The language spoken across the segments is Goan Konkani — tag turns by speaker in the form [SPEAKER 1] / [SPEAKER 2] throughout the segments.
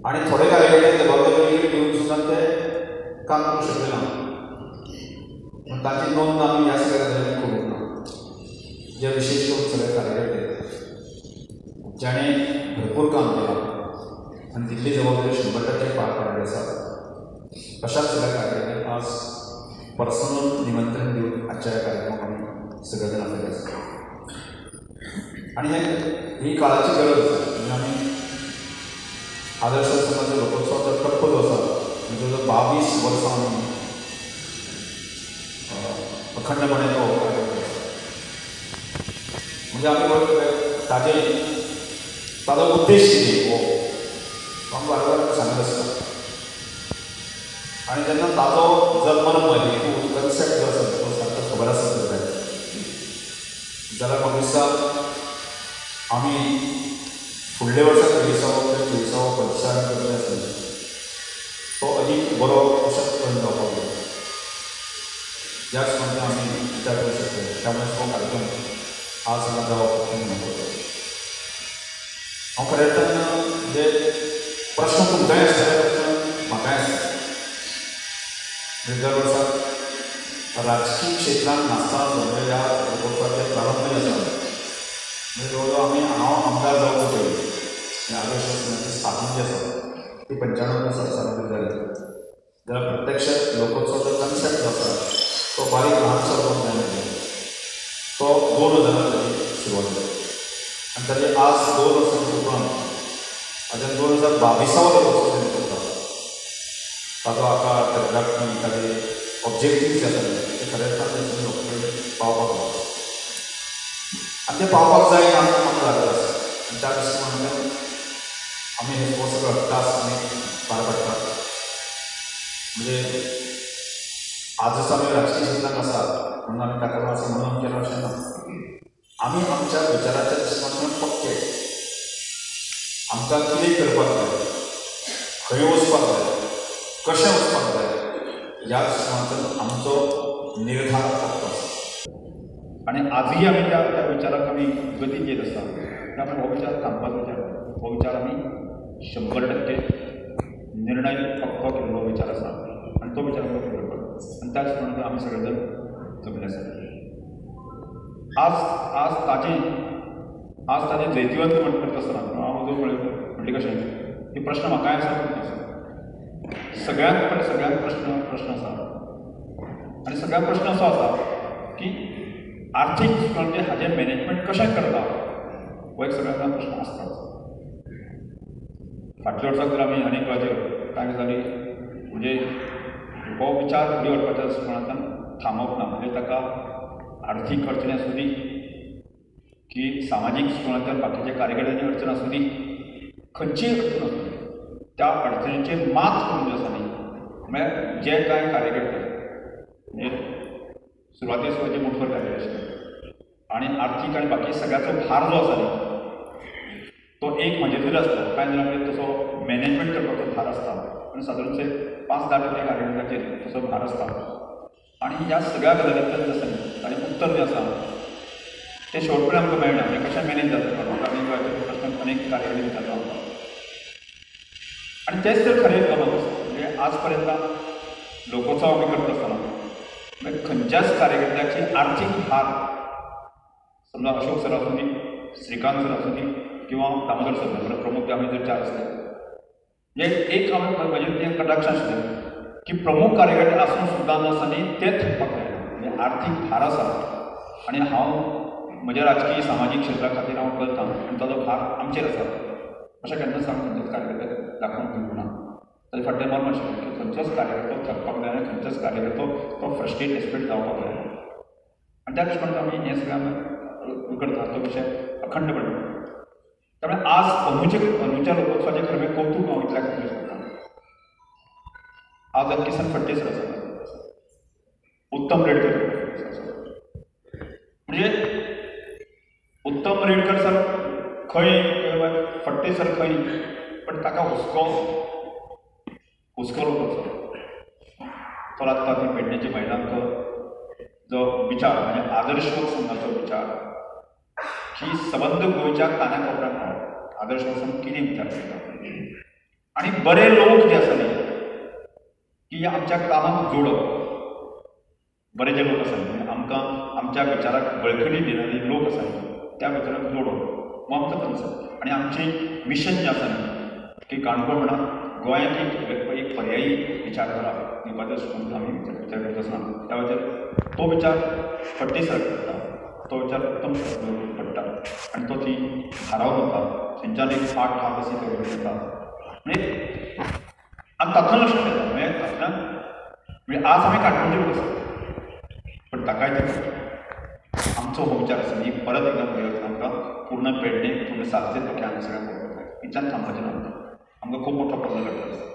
[SPEAKER 1] आनी थोडे कार्यकर्ते जबाबदारी घेवन सुद्दां ते काम करूंक शकले ना, पूण ताची नोंद आमी ह्या सगळ्या गजालींनी करूंक ना. जे विशेश करून सगळे कार्यकर्ते जाणें भरपूर काम केलां आनी दिल्ली जबाबदारी 100% पार पाडली आसा, अशाच सगळ्या कार्यकर्त्यांक आज पर्सनल निमंत्रण दिवन आजच्या ह्या कार्यक्रमाक आमी सगळे जाण आपयले आसा. आनी ही काळाची गरज आसा. म्हणजे आमी आदर्श संघाचो लोकोत्सवाचो टप्पो जो आसा म्हणजे जो 22 वर्सां आमी अखंडपणे तो कार्यक्रम आसा. म्हणजे आमी ताजे ताजो उद्देश कितें हो आमी वारंवार सांगत आसता. आनी जेन्ना ताजो जल्मर्म हेतू कन्सेप्ट जो आसा तो सारको खबर आसत जाय जाल्यार म्हाका दिसता आमी फुडल्या वर्सा 23वो 24वो 25 करतले आसतले तो अदीक बरो अशाच करून जावपाक जाय. ह्याच म्हणटा आमी विचार करूं शकता. त्यामुळे हो कार्यक्रम आज हांगा जावप अत्यंत म्हत्वाचो. हांव खऱ्या अर्थान म्हणजे प्रश्न तुमकांय आसतले, प्रश्न म्हाकाय आसता. म्हणजे दर वर्सा राजकीय क्षेत्रांत नासतना म्हणजे ह्या लोकोत्सवाचे प्रारंभ आसा म्हणजे जवळ जवळ आमी हांव आमदार जावपाक पयलीं आदर्श संघाची स्थापना जी आसा ती 95 सालांत जाली. जाल्यार प्रत्यक्ष लोकोत्सवाचो कन्सेप्ट जो आसा तो बारीक ल्हानसो जावन जायना तो 2000 ताची सुरवात जाली आनी ताजी आज 2 वर्सांच्या उपरांत आतां 2022वो लोकोत्सव आमी करता. ताजो आकार, ताजी व्याप्ती, ताजे ऑब्जेक्टीव जे आसा ते खऱ्या अर्थान लोकां कडेन पावपाक जाय आनी ते पावपाक जाय आमकां लागत आसा. आनी त्या दृश्टीकोनांतल्यान आमी हे हो सगळो टास्क आमी पार पाडटात. म्हणजे आजच आमी राजकीय क्षेत्रांत आसात म्हणून आमी ताका लागून अशें म्हणून केलां अशें ना. आमी आमच्या विचाराच्या दृश्टीकोनांतल्यान पक्के, आमकां कितें करपाक जाय, खंय वचपाक जाय, कशें वचपाक जाय ह्या दृश्टीकोनांतल्यान आमचो निर्धार पक्को आसा.
[SPEAKER 2] आनी आजूय आमी त्या विचाराक आमी गती दित आसता. त्यामुळे हो विचार थांबपाचो विचार, हो विचार आमी 100% निर्णय पक्को केल्लो विचार आसा आनी तो विचार आमकां फुडें व्हरपाक आनी त्याच प्रमाणे आमी सगळे जण जमले आसा. आज आज ताजें आज ताजें जैतिवंत म्हणटा आसतना हांव जो म्हणलें कशें की प्रश्न म्हाकाय आसा, तुमकां आसा, सगळ्यांत पयलीं सगळ्यांत प्रश्न आसा. आनी सगळ्यांत प्रश्न असो आसा की आर्थीक म्हणजे हाजें मॅनेजमेंट कशें करता हो एक सगळ्यांत प्रश्न आसताच. फाटल्या वर्साक जर आमी आनीक वेळाचेर कांय गजाली म्हणजे हो विचार फुडें व्हरपाच्या दृश्टीकोनांतल्यान थांबप ना, म्हणजे ताका आर्थीक अडचणी आसूं दी की सामाजीक दृश्टीकोनांतल्यान बाकीच्या कार्यकर्त्यांची अडचण आसूं दी, खंयचीय अडचण आसूं दी, त्या अडचणीचेर मात करून जे आसा न्ही म्हळ्यार जे कांय कार्यकर्ते म्हणजे सुरवाते सुरवाते मुठभर कार्यकर्ते आशिल्ले आनी आर्थीक आनी बाकी सगळ्याचो भार जो आसा न्ही तो एक म्हजेर तरी आसता. कांय जाणां कडेन तसो मॅनेजमेंट करपाचो भार आसता, पूण सादारणशे 5-10% कार्यकर्त्यांचेर तसो भार आसता. आनी ह्या सगळ्या गजालींतल्यान जें आसा न्ही ताणें उत्तर जें आसा तें शेवट पर्यंत आमकां मेळना. म्हणजे कशें मॅनेज जाता म्हाका अनेक वेळाचेर प्रश्न अनेक कार्यकर्ते विचारता आमकां आनी तेंच तर खरें गमत आसा. म्हणजे आज पर्यंत लोकोत्सव आमी करता आसतना म्हणजे खंयच्याच कार्यकर्त्याची आर्थीक भार समजा अशोक सर आसूं दी, श्रीकांत सर आसूं दी किंवा दामोदर सर म्हणजे प्रमुख आमी जर 4 आसले म्हणजे एक आमी म्हजें तें कटाक्ष आशिल्लें की प्रमुख कार्यकर्ते आसून सुद्दां नासतना ते थकपाक जायना. म्हणजे आर्थीक भार आसा आनी हांव म्हज्या राजकीय सामाजीक क्षेत्रा खातीर हांव करता आनी ताजो भार आमचेर आसा अशें केन्नाच हांव खंयच्याच कार्यकर्त्याक दाखोवन दिवंक ना. ताजे फाटल्यान मर्म आशिल्लें की खंयचोच कार्यकर्तो थकपाक जायना, खंयचोच कार्यकर्तो तो फ्रस्ट्रेट डेस्परेट जावपाक जायना. आनी त्या दृश्टीकोनांत आमी हें सगळें आमी करता तो विशय अखंडपणे. त्यामुळे आज अंदूच्या लोकोत्सवाचें खरें कौतूक हांव इतल्या खातीर सोदतां. आज किसन फडते सर आसा, उत्तम रेडकर आसा, म्हणजे उत्तम रेडकर सर खंय, फडते सर खंय, पण ताका हुस्को हुस्को लोकोत्सव तो लागता ती पेडणेच्या महिलांचो जो विचार म्हणजे आदर्श संघाचो विचार की सबंद गोंयच्या काना कोपऱ्यात पावप. आदर्श संघ कितें विचार करता आनी बरे लोक जे आसा न्ही की आमच्या कामाक जोडप, बरे जे लोक आसा न्ही आमकां आमच्या विचाराक बळकटी दिणारे लोक आसा न्ही त्या विचाराक जोडप हो आमचो कन्सेप्ट. आनी आमचें मिशन जें आसा न्ही की काणकोण म्हणा गोंयांत एक पर्यायी विचारधारा दिवपाचो दृश्टीकोन आमी विचार करता आसतना त्या वचर तो विचार फड्डे सर पडटा, तो विचार उत्तम पडटा आनी तो ती थारावन वता, थंयच्यान एक 8 ठाप अशी तो येता. म्हणजे आनी तातूंत लक्षात येता म्हणजे तातूंतल्यान म्हणजे आज आमी काणकोणचे लोक आसा पण ताकाय ते आमचो हो विचार आसा न्ही परत एकदां फुडें आमकां पूर्ण पेडणे पूर्ण सारसेत बाकी आमी सगळ्यांक पळोवपाक जाय, थंयच्यान थांबपाचें ना. आमकां आमकां खूब मोठो पल्लो काडटा आसा.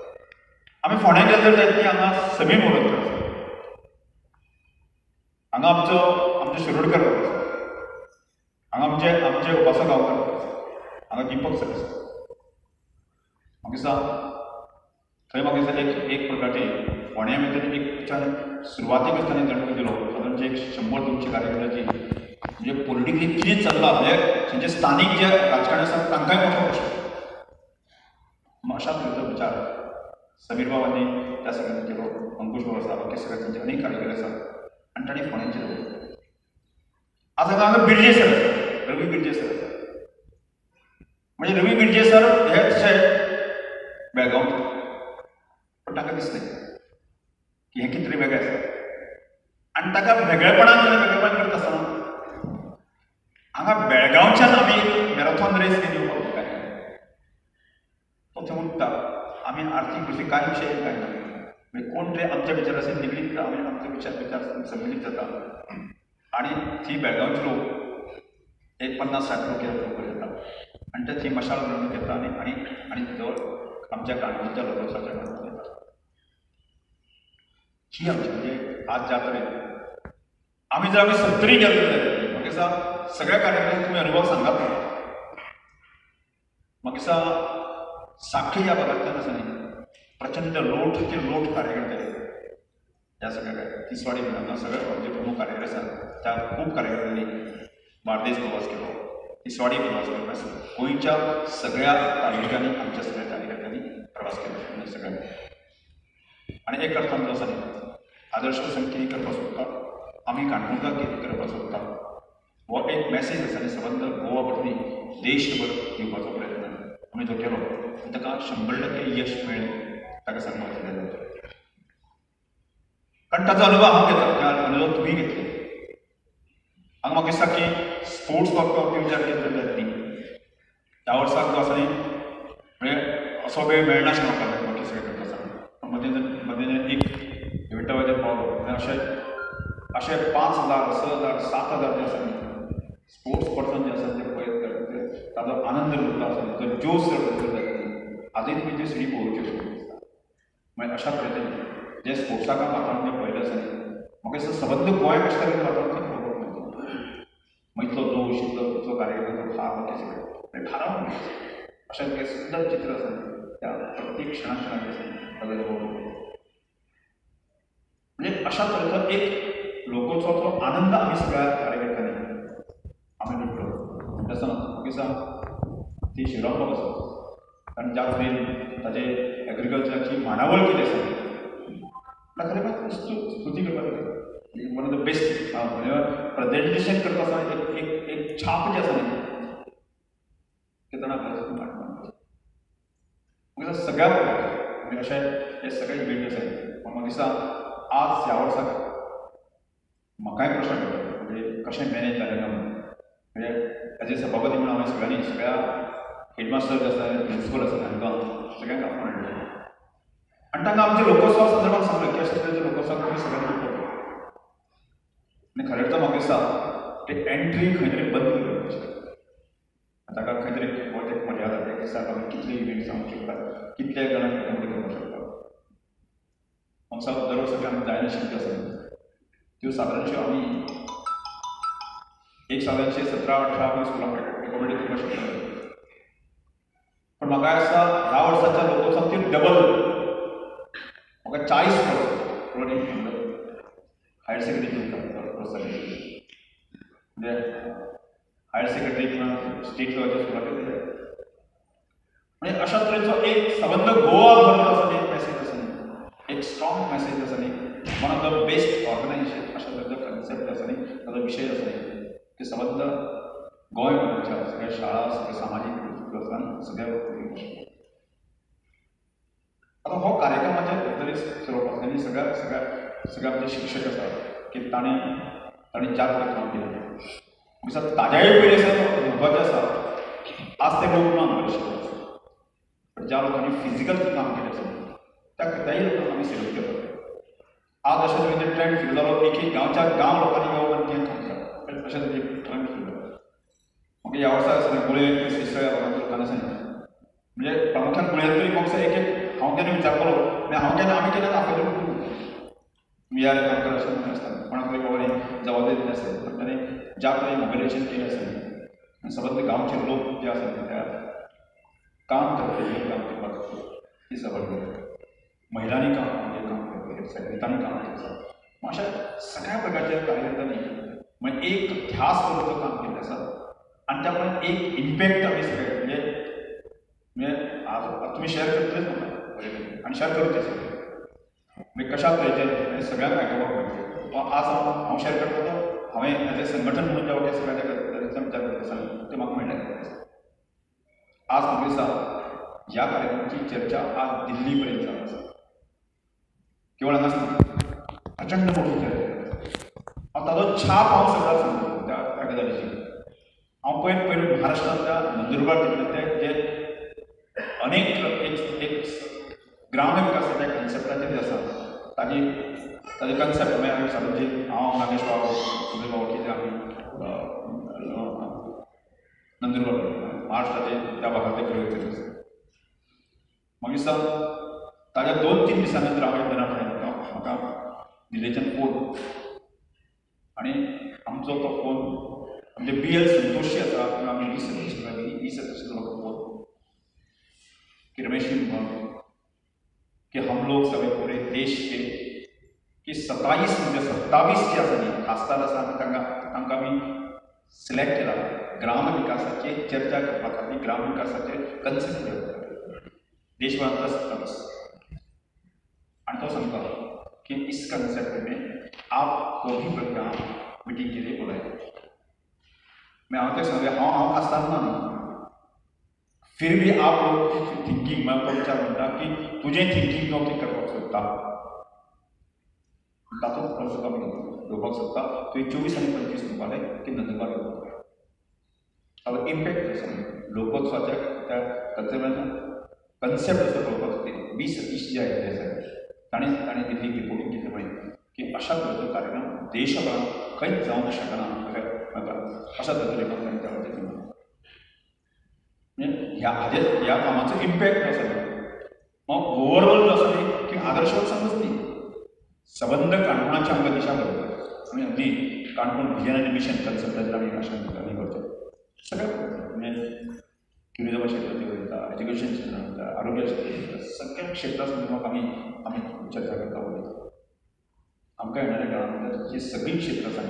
[SPEAKER 2] आमी फोंड्या गेले तर जायत न्ही हांगा समीर मोरजकर आसा, हांगा आमचो आमचे शिरोडकर आसा, हांगा आमचे आमचे उपासक गांवकर आसा, हांगा दीपक सर आसा. म्हाका दिसता थंय म्हाका दिसता एक एक प्रकारची फोंड्या भितर एक सुरवातीक आसतना जाणून दिलो सादारण एक 100-200 कार्यकर्त्याची म्हणजे पॉलिटिकली कितें चल्लां म्हणजे थंयचे स्थानीक जे राजकारणी आसा तांकांय मोठो प्रश्न. अशा तरेचो विचार समीर बाबांनी त्या सगळ्यांनी केलो, अंकुश बाबा आसा, बाकी सगळे थंयचे अनेक कार्यकर्ते आसा आनी तांणी फोंड्यांचेर दवरलो. आज हांगा बिर्जे सर आसा, रवी बिर्जे सर आसा. म्हणजे रवी बिर्जे सर हे तशे बेळगांवचे, पण ताका दिसलें की हें कितें तरी वेगळें आसा आनी ताका वेगळेपणान ताणें वेगळेपण करता आसतना हांगा बेळगांवच्यान आमी मॅरेथॉन रेस घेवन येवपाक काय तो थंय उठता. आमी आर्थीक दृश्टी कांय विशय कांय ना, म्हणजे कोण तरी आमच्या विचाराशी निगडीत आमी आमचे विचार विचार संबंदीत जाता आनी थंय बेळगांवचे लोक एक 50-60 लोक येता आनी ते थंय मशाल मिरवणूक येता आनी आनी आनी जवळ आमच्या काणकोणच्या लोकोत्सवाच्या काणकोण येता. ही आमची म्हणजे आज ज्या तरेन आमी जर आमी सत्तरी गेले जाल्यार म्हाका दिसता सगळ्या कार्यक्रमांत तुमी अनुभव सांगात. म्हाका दिसता साखळी ह्या भागांतल्यान आसा न्ही प्रचंड लोट ते लोट कार्यकर्ते ह्या सगळ्या तिसवाडी म्हणा सगळे जे प्रमुख कार्यकर्ते आसात त्या खूब कार्यकर्त्यांनी बार्देस प्रवास केलो, तिसवाडी प्रवास केलो, गोंयच्या सगळ्या तालुक्यांनी आमच्या सगळ्या कार्यकर्त्यांनी प्रवास केलो सगळ्यांनी. आनी एक अर्थान जो आसा न्ही आदर्श संघ कितें करपाक सोदता, आमी काणकोणकार कितें करपाक सोदता हो एक मॅसेज आसा न्ही सबंद गोवा भर न्ही देशभर दिवपाचो प्रयत्न आमी तो केलो आनी ताका 100% यश मेळ्ळें ताका सांगपाचें जाल्यार, कारण ताचो अनुभव हांव घेता, त्या अनुभव तुमी घेतले. हांगा म्हाका दिसता की स्पोर्ट्स बाबतींत विचार केलो जाल्यार न्ही ह्या वर्साक जो आसा न्ही म्हणजे असो वेळ मेळनाशिल्लो म्हाका बाकी सगळें करता आसतना मदीं मदीं एक इव्हेंटा वयल्यान पावलो अशें अशें 5,000, 6,000, 7,000 जे आसा न्ही स्पोर्ट्स पर्सन जे आसा ते पळयत ताजो आनंद लुटता आसा, ताजो जोश जाता आजूय तुमी त्यो सिडी पळोवच्यो अशें दिसता. मागीर अशा तरेन जे स्पोर्ट्साक वातावरण जें पळयलें आसा न्ही म्हाका दिसता सबंद गोंय कशें तरेन वातावरण थंय पळोवपाक मेळटा. मागीर इतलो जोश, इतलो इतलो कार्यकर्त्यांचो भार बाकी सगळें थारावन अशें तें सुंदर चित्र आसा त्या प्रत्येक क्षणा क्षणाक आसा ताजो अनुभव. म्हणजे अशा तरेचो एक लोकोत्सवाचो आनंद आमी सगळ्या कार्यकर्त्यांनी आमी लुटलो. तसो म्हाका दिसता ती शिवराम बाब आसा, कारण ज्या तरेन ताजे एग्रीकल्चराची मांडावळ केली आसा खरें म्हळ्यार स्तुती करपाक जाय. वन ऑफ the best म्हणजे प्रेजेंटेशन करता आसतना एक एक एक छाप जी आसा न्ही ते जाणा म्हाका दिसता सगळ्या म्हणजे अशे हे सगळे इव्हेंट आसा. पूण म्हाका दिसता आज ह्या वर्साक म्हाकाय प्रश्न पडटा म्हणजे कशें मॅनेज जालें ना म्हणून. म्हणजे एज ए सभापती म्हणून हांवें सगळ्यांनी सगळ्या हेडमास्टर जे आसा, प्रिंसिपल आसा तांकां सगळ्यांक आपोवन हाडलें आनी तांकां आमच्या लोकोत्सवा संदर्भात सांगलें की अशें तरेचो लोकोत्सव तुमी सगळ्यांनी करपाक. आनी खरें तर म्हाका दिसता ते एंट्री खंय तरी बंद करपाची, ताका खंय तरी एक मर्यादा एक दिसाक आमी कितले इव्हेंट्स जावंक शकतात, कितले जाणांक एकोमोडेट करपाक शकता. म्हाका दिसता दर वर्साक आमी जायनाशिल्ल्यो आसा त्यो सादारणश्यो आमी एक सादारणशे 17-18 आमी स्कुलाक एकोमोडेट करपाक शकता. पण म्हाका दिसता ह्या वर्साच्या लोकोत्सवाक ती डबल म्हाका 40 हायर सेकंडरी म्हणजे हायर सेकंडरी किंवा स्टेट लेवलच्या स्कुलाक. म्हणजे अशा तरेचो एक संबंद गोवा भर जो आसा एक मॅसेज आसा न्ही, एक स्ट्रॉंग मॅसेज आसा न्ही, one of the best organisation अशा तरेचो कन्सेप्ट आसा न्ही, ताजो विशय आसा न्ही की संबंद गोंयभराच्या सगळ्या शाळा, सगळ्या सामाजीक सगळ्या. आतां हो कार्यक्रमाच्या तरी चलोवपाक आनी सगळ्या सगळ्या सगळ्या आमचे शिक्षक आसात की ताणें ताणें ज्या तरेन काम केलें दिसा ताज्याय पयलीं आसा म्हत्वाचें आसा आज ते लोक ना बरेचशे, पण ज्या लोकांनी फिजिकल काम केलें आसा त्या त्याय लोकांक आमी सेल्यूट करता. आज अशें तरेचे ट्रेंड सुरू जालो एक एक गांवच्या गांव लोकांनी येवन आनी तें काम करता, अशें तरेचे ट्रेंड सुरू जालो. मागीर ह्या वर्सा आसलें गुळे सगळ्या लोकांनी सांगलें, म्हणजे प्रामुख्यान गुळ्यांत तरी म्हाका एक एक हांव केन्ना विचारतलो, म्हणजे हांव केन्ना आमी केन्ना आपयलो तुमी ह्या काम करा अशें म्हणून आसता, कोणाक तरी खबर जबाबदारी दिली आसता, पण ताणें ज्या तरेन मोबिलायजेशन केलें आसा आनी सबंद गांवचे लोक जे आसा त्या काम करतले, काम करपाक ती सबंद महिलांनी काम म्हणजे काम करतले, सगळ्यांनी काम केलें आसा. अशा सगळ्या प्रकारच्या कार्यकर्त्यांनी म्हणजे एक ध्यास करून तो काम केल्लें आसा आनी त्यामुळे एक इम्पॅक्ट आमी सगळे म्हणजे म्हणजे आज तुमी शेअर करतलेच म्हाका आनी शेअर करूं तें म्हणजे कशा तरेचें सगळ्यांक आयकुपाक मेळटलें. आज हांव हांव शेअर करता तो हांवें एज ए संघटन म्हणून ज्या वाटेन सगळ्या तरेचो विचार करता आसा तें म्हाका मेळ्ळें. आज म्हाका दिसता ह्या कार्यक्रमाची चर्चा आज दिल्ली पर्यंत जावन आसा, केवळ हांगाच न्ही, प्रचंड मोठी चर्चा. हांव ताजो छाप हांव सगळ्याक सांगता त्या त्या गजालीची. हांव पयर पयर महाराष्ट्रांतल्या नंदुरबार जिल्ल्यांतले जे अनेक एक एक ग्रामविकासाच्या कन्सेप्टाचेर जे आसा ताजी ताजे कन्सेप्ट मागीर आमी सगळ्यांची हांव नागेश बाबू सुधीर बाबू की आमी नंदुरबार महाराष्ट्राचे त्या भागांतले प्रयोग केले आसा. मागीर दिसता ताज्या 2-3 दिसां नंतर हांवें जेन्ना म्हाका दिल्लीच्यान फोन आनी आमचो तो फोन म्हणजे बी एल संतोषी आसा किंवा आमी ई संतोष ई संतोषीचो म्हाका फोन की रमेश कि हम लोग सभी पूरे देश के की 27 म्हणजे 27 जे आसा न्ही खासदार आसा आमी तांकां तांकां आमी सिलेक्ट केला ग्राम विकासाचेर चर्चा करपा खातीर, ग्राम विकासाचेर कन्सेप्ट करपा खातीर देशभरांतलो 27. आनी तो सांगता की इस कन्सेप्ट में आपको भी प्रज्ञा मिटिंग के लिए बुलाया. मैं हांव तें सांगलें हांव हांव खासदार ना न्ही, फिर भी आप लोग थिंकींग मैं तो विचार म्हणटा की तुजें थिंकींग तो कितें करपाक सोदता तातूंत खर्च कमी घेवपाक सोदता. तुवें 24 आनी 25 म्हणपालें की नंदुरबार घेवपाक ताजो इम्पॅक्ट आसा लोकोत्सवाच्या त्या कन्सेप्टान कन्सेप्ट असो पळोवपाक खातीर 20-30 जे आयिल्ले आसा ताणें ताणें दिल्लीक रिपोर्टींग केलें पळय की अशा तरेचो कार्यक्रम देशभरांत खंयच जावंक शकना अशा तरेचो लेखन ताणें त्या वटेन दिलो. म्हणजे ह्या हाजे ह्या कामाचो इम्पॅक्ट आसा मग ओवरऑल जो आसा न्ही की आदर्श समज न्ही सबंद काणकोणाची आमकां दिशा बदलता. आमी अगदी काणकोण विजन आनी मिशन कन्सेप्टाचेर आमी भाशण आमी करता सगळ्या म्हणजे ट्युरिजमा क्षेत्राचेर वयता, एज्युकेशन क्षेत्रांत वयता, आरोग्य क्षेत्रांत वयता, सगळ्या क्षेत्रां संदर्भात आमी आमी चर्चा करता उलयता. आमकां येणाऱ्या काळांत ही सगळीं क्षेत्रां आसा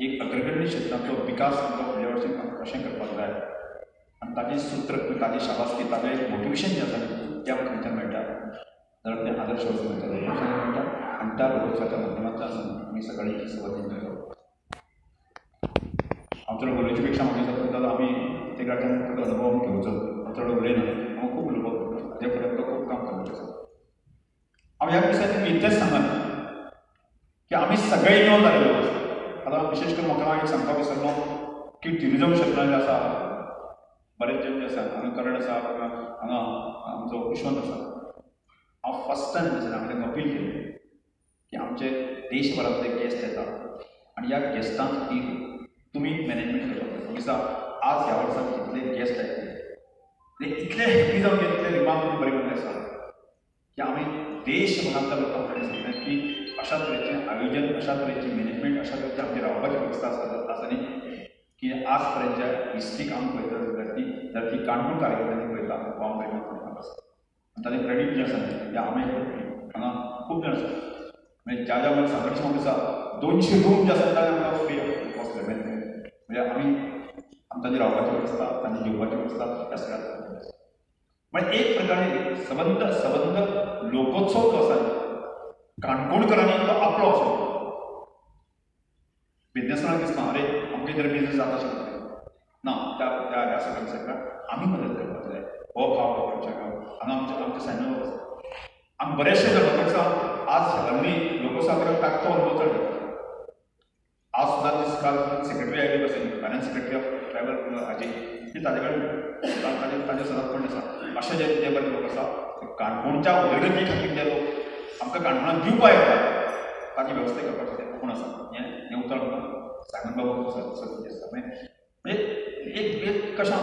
[SPEAKER 2] एक अग्रगण्य क्षेत्रांतलो विकास आमकां फुडल्या वर्सां कशें करपाक जाय आनी ताजें सूत्र, ताजी शाबासकी, ताजें एक मोटिवेशन जें आसा तें आमकां खंयच्यान मेळटा जाल्यार तें आदर्श वचून मेळटा, लोकोत्सवान मेळटा आनी त्या लोकोत्सवाच्या माध्यमांतल्यान आमी सगळीं सुवात एन्जॉय करता. हांव चड उलोवचे पेक्षा म्हाका दिसता आमी ते गाडयान ताजो अनुभव आमी घेवचो. हांव चड उलयना, हांव खूब उलोवपाक पडटा, हाजे फुडें आमकां खूब काम करपाचें आसा. हांव ह्या दिसांनी इतलेंच सांगन की आमी सगळे इनवॉल्व जाल्ले आसा. आतां विशेश करून म्हाका एक सांगपाक विसरलो की ट्युरिजम क्षेत्रांत जे आसा बरेच जे आसा हांगा करण आसा, हांगा आमचो कुशवंत आसा. हांव फर्स्ट टायम दिसना हांवें तांकां अपील केली की आमचे देशभरांतले गेस्ट येतात आनी ह्या गेस्टांक खातीर तुमी मॅनेजमेंट करपाक जाय. दिसा आज ह्या वर्सा जितले गेस्ट आयले ते इतले हॅपी जावन इतले रिमार्क करून बरें बरें आसा की आमी देशभरांतल्या लोकां कडेन सांगलें की अशा तरेचें आयोजन, अशा तरेची मॅनेजमेंट, अशा तरेची आमची रावपाची वेवस्था आसा न्ही की आज पर्यंतच्या हिस्ट्रीक आमी पळयता जाल्यार ती काणकोण कार्यकर्त्यांनी पळयता हो हांव बरें आसा. आनी ताजें क्रेडीट जें आसा न्ही तें आमी हांगा खूब जाण आसा म्हणजे ज्या ज्या वेळार सांगपाचें म्हाका दिसता 200 रूम जे आसा ताणें आमकां फ्री वसले म्हणजे आमी तांची रावपाची वेवस्था, तांची जेवपाची वेवस्था ह्या सगळ्या. म्हणजे एक प्रकारे सबंद सबंद लोकोत्सव जो आसा काणकोणकरांनी तो आपलो असो बिजनेसमॅनाक दिसना अरे आमकां जर बिजनेस जाता शकता ना त्या त्या ह्या सगळ्या सगळ्यांक आमी मदत करपाक जाय हो भाव आमच्या हांगा आमच्या आमच्या सायन आसा. आमी बरेचशे जाण म्हाका आज हल्ली लोकोत्सवाक ताकतो अनुभव चड. आज सुद्दां दीस काल सेक्रेटरी आयली बसून फायनान्स सेक्रेटरी ऑफ ट्रायबल हाजी ती ताजे कडेन ताजे ताजे सदांच पडले आसा. अशे जे जे बरे लोक आसा काणकोणच्या उदरगती खातीर जे लोक आमकां काणकोणाक दिवपाक येता ताची वेवस्था करपाक जाय कोण आसा हें हें उतर आमकां सायमन बाबू सत्य दिसता. म्हणजे एक एक कशें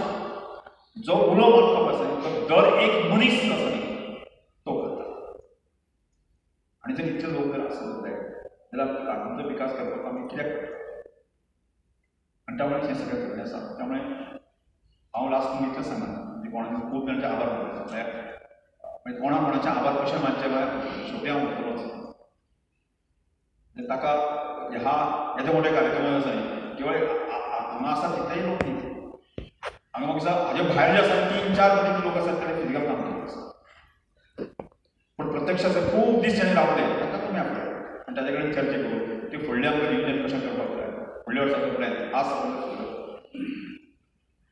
[SPEAKER 2] जो उलो मारता आसा तो दर एक मनीस जो आसा न्ही तो करता. आनी जर इतले लोक जर आसत जाय जाल्यार आमकां काणकोणचो विकास करपाक आमी कित्याक करता. आनी त्यामुळे हें सगळें घडलें आसा. त्यामुळे हांव लास्ट इतलें सांगना म्हणजे कोणाचे खूब जाणांचे आभार मानता म्हणजे कोणा कोणाचे आभार कशे मानचे म्हळ्यार शेवटी हांव म्हणटलोच. ताका ह्या येदे मोठे कार्यक्रम आसा न्ही केवळ हांगा आसा तितलेय लोक न्ही हांगा म्हाका दिसता हाजे भायर जे आसा 3-4 कोटी लोक आसात ताणें फिजिकल काम केलें आसा. पूण प्रत्यक्ष आसा खूब दीस जाणें रावले तांकां तुमी आपले आनी ताजे कडेन चर्चा करून ती फुडलें आमकां नियोजन कशें करपाक जाय फुडल्या वर्साचो प्लॅन आज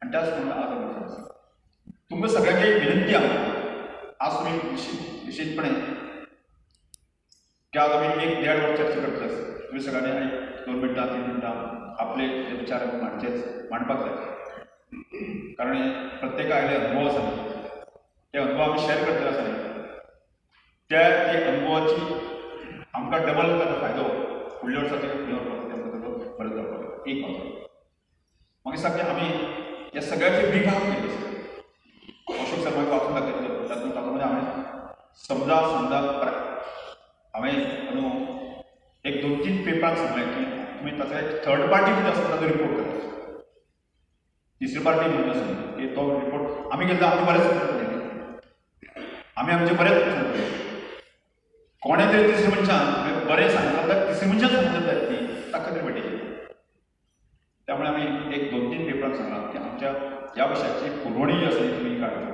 [SPEAKER 2] आनी त्याच प्रमाणे आज आमकां तुमकां सगळ्यांक एक विनंती आमकां आज तुमी निश्चितपणे की आज आमी 1-1.5 वर चर्चा करतले आसा. तुमी सगळ्यांनी 2 मिनटां 3 मिनटां आपले जे विचार मांडचेच मांडपाक जाय कारण प्रत्येका आयले अनुभव आसा ते अनुभव आमी शेअर करतले आसा न्ही त्या ते अनुभवाची आमकां डबल ताचो फायदो फुडल्या वर्साचे फुडल्या वर्साचे आमकां ताचो बरो जावपाक एक बाजू. मागीर सारकें आमी ह्या सगळ्याचे विभाग केले आसा. अशोक सर म्हाका वाचून दाखयतलो तातूंत तातूंत हांवें समजा समजा हांवें अंदू 1 2 3 पेपराक सांगलें की तुमी ताचो एक थर्ड पार्टी कितें आसा ताचो रिपोर्ट करात. तिसरी पार्टी म्हणून आसा की तो रिपोर्ट आमी केलो आमचें बरेंच सांगलें आमी आमचें बरेंच सांगलें कोणें तरी तिसऱ्या मनशान बरें सांगता जाल्यार तिसऱ्या मनशान सांगता जाय ती ताका तरी भेटयली. त्यामुळे आमी 1 2 3 पेपराक सांगलां की आमच्या ह्या विशयाची पुरवणी जी आसा ती तुमी काडची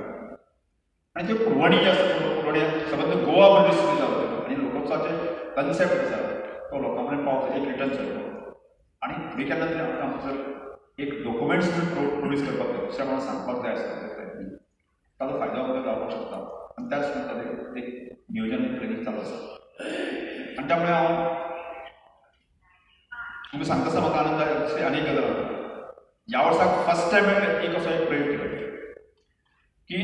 [SPEAKER 2] आनी ती पुरवणी जी आसा पुरवणी सबंद गोवा प्रदेश जावं आनी लोकोत्सवाचे कन्सेप्ट आसा तो लोकां मेरेन पावता एक रिटर्न जाता. आनी फुडें केन्ना तरी आमकां जर एक डॉक्युमेंट्स प्रोड्यूस करपाक जाय दुसऱ्या कोणाक सांगपाक जाय आसता ताचो फायदो आमकां जावपाक शकता. आनी त्याच ताचें एक नियोजन प्लॅनिंग चालू आसा. आनी त्यामुळे हांव तुमकां सांगता आसतना म्हाका आनंद दुसरी आनी एक गजाल ह्या वर्साक फर्स्ट टायम एक असो एक प्रयोग केलो की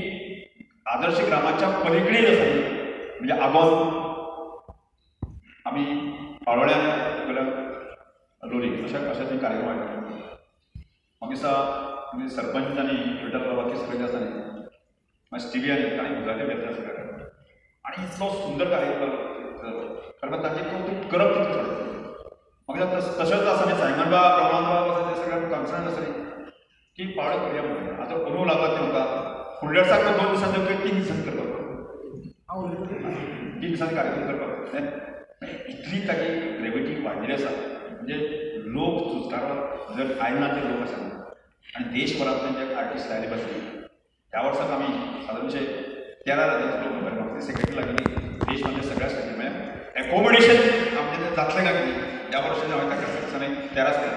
[SPEAKER 2] आदर्श ग्रामाच्या पलीकडे आसा म्हणजे आगोंद आमी पाळोळ्यां लोलये अशा अशा ते कार्यक्रम आयोजीत. म्हाका दिसता सरपंच आनी विठ्ठल बाबा बाकी सगळे जे आसा न्ही मागीर स्टिवी आनी तांणी गुजराती घेतले सगळ्या आनी इतलो सुंदर कार्यक्रम जालो कारण तांचें कौतूक करप तितलें चड. म्हाका दिसता तशेंच आसा न्ही सायमन बाब रमण बाब आसा ते सगळे कन्सर्न आसा न्ही की पाळो करुया म्हणून. आतां अंदू लागला तें म्हाका फुडल्या वर्साक तो 2 दिसांनी किंवा 3 दिसांनी करपाक 3 दिसांनी कार्यक्रम करपाक इतली ताची ग्रेविटी वाडलेली आसा म्हणजे लोक चुजकाराक जर आयले ना ते लोक आसा आनी देशभरांतल्यान जे आर्टिस्ट आयले बसले ह्या वर्साक आमी सादारणशे 13 राज्यांचे लोक म्हाका सेक्रेटरी लागिल्ली देशभरांतल्या सगळ्या स्टेटी म्हळ्यार एकोमोडेशन आमचें जातलें काय कितें ह्या वर्साचें हांवें ताका सांगलें 13 स्टेट.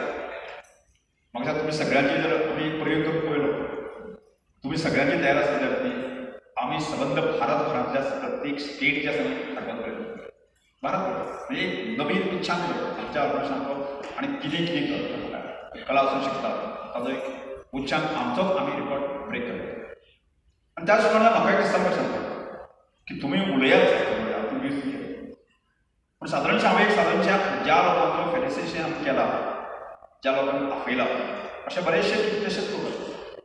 [SPEAKER 2] म्हाका दिसता तुमी सगळ्यांची जर आमी प्रयोग करून पळयलो तुमी सगळ्यांची तयार आसली जाल्यार ती आमी सबंद भारतभरांतल्या प्रत्येक स्टेट जे आसा न्ही हाडपाक पळयलो भारत म्हणजे नवीन इच्छा आमच्या ऑर्गनायझेशनाचो आनी कितें कितें कला आसूं शकता ताचो एक उच्चांक आमचोच आमी रिकॉर्ड ब्रेक करता. आनी त्याच प्रमाणे म्हाका एक दिसता सांगता की तुमी उलयात तुमी पूण सादारणशें हांवें एक सादारणशें ज्या लोकांचो फेलिसिटेशन आमी केलां ज्या लोकांक आपयला अशे बरेचशे कितलेशेच लोक आसात.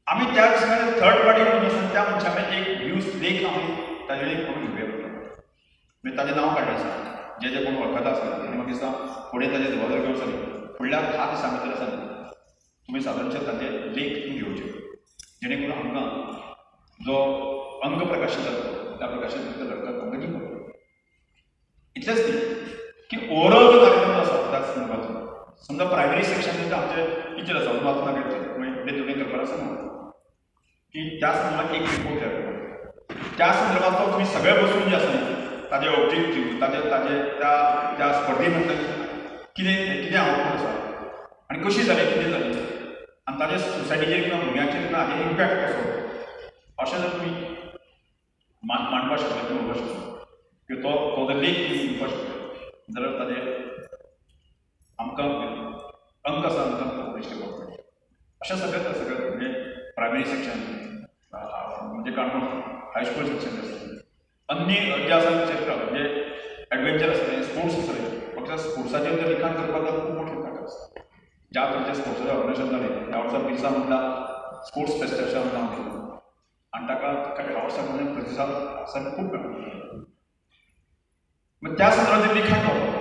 [SPEAKER 2] आमी त्या दिसांनी थर्ड पार्टी म्हणून आसा त्या मनशा एक व्यूज लेख आमी ताजे एक करून घेवया पडटा. म्हणजे ताजें नांव काडलें आसा जे जे कोण वळखता आसले आनी म्हाका दिसता फुडें ताजें जबाबदारी घेवन आसा फुडल्या 10 दिसां भितर आसा तुमी सादारणशे ताजे लेख तुमी घेवचे जेणे करून आमकां जो अंग प्रकाशीत जाता त्या प्रकाशीत भितर आमकां दिवपाक. इतलेंच न्ही की ओवरऑल जो कार्यक्रम आसा त्या संदर्भाचो समजा प्रायमरी सेक्शन आमचे टिचर आसा वाचून दाखयतले तुमी तुमी करपाक आसा. की त्या संदर्भात एक रिपोर्ट तयार करता. त्या संदर्भात तो तुमी सगळे बसून जे आसा ताजे ऑब्जेक्टीव, ताजे ताजे त्या त्या स्पर्धे मदलें कितें कितें आउटपुट आसा आनी कशी जाली, कितें जाली आनी ताजे सोसायटीचेर किंवा भुरग्यांचेर किंवा हाजेर इम्पॅक्ट कसो, अशें जर तुमी मांडपाक शकता किंवा म्हणपाक शकता किंवा तो तो जर लेख तुमी दिवपाक शकता जाल्यार ताजे आमकां अंक आसा आमकां पब्लीश करपाक मेळटा. अशें सगळें सगळें म्हणजे प्रायमरी सेक्शन म्हणजे काणकोण हायस्कूल सेक्शन आसता, अन्य जे आसा क्षेत्र म्हणजे एडवेंचर आसतलें, स्पोर्ट्स आसतलें. फक्त स्पोर्ट्साचेर जर लिखाण करपाक जाल्यार खूब मोठें ताकद आसता. ज्या तरेचें स्पोर्ट्साचें ऑर्गनायजेशन जालें ह्या वर्सा बिरसा मुंडा स्पोर्ट्स फेस्ट अशें आमी नांव दिलें आनी ताका ह्या वर्सा म्हणजे प्रतिसाद आसा खूब मेळ्ळो. मग त्या संदर्भात लिखाण जावपाक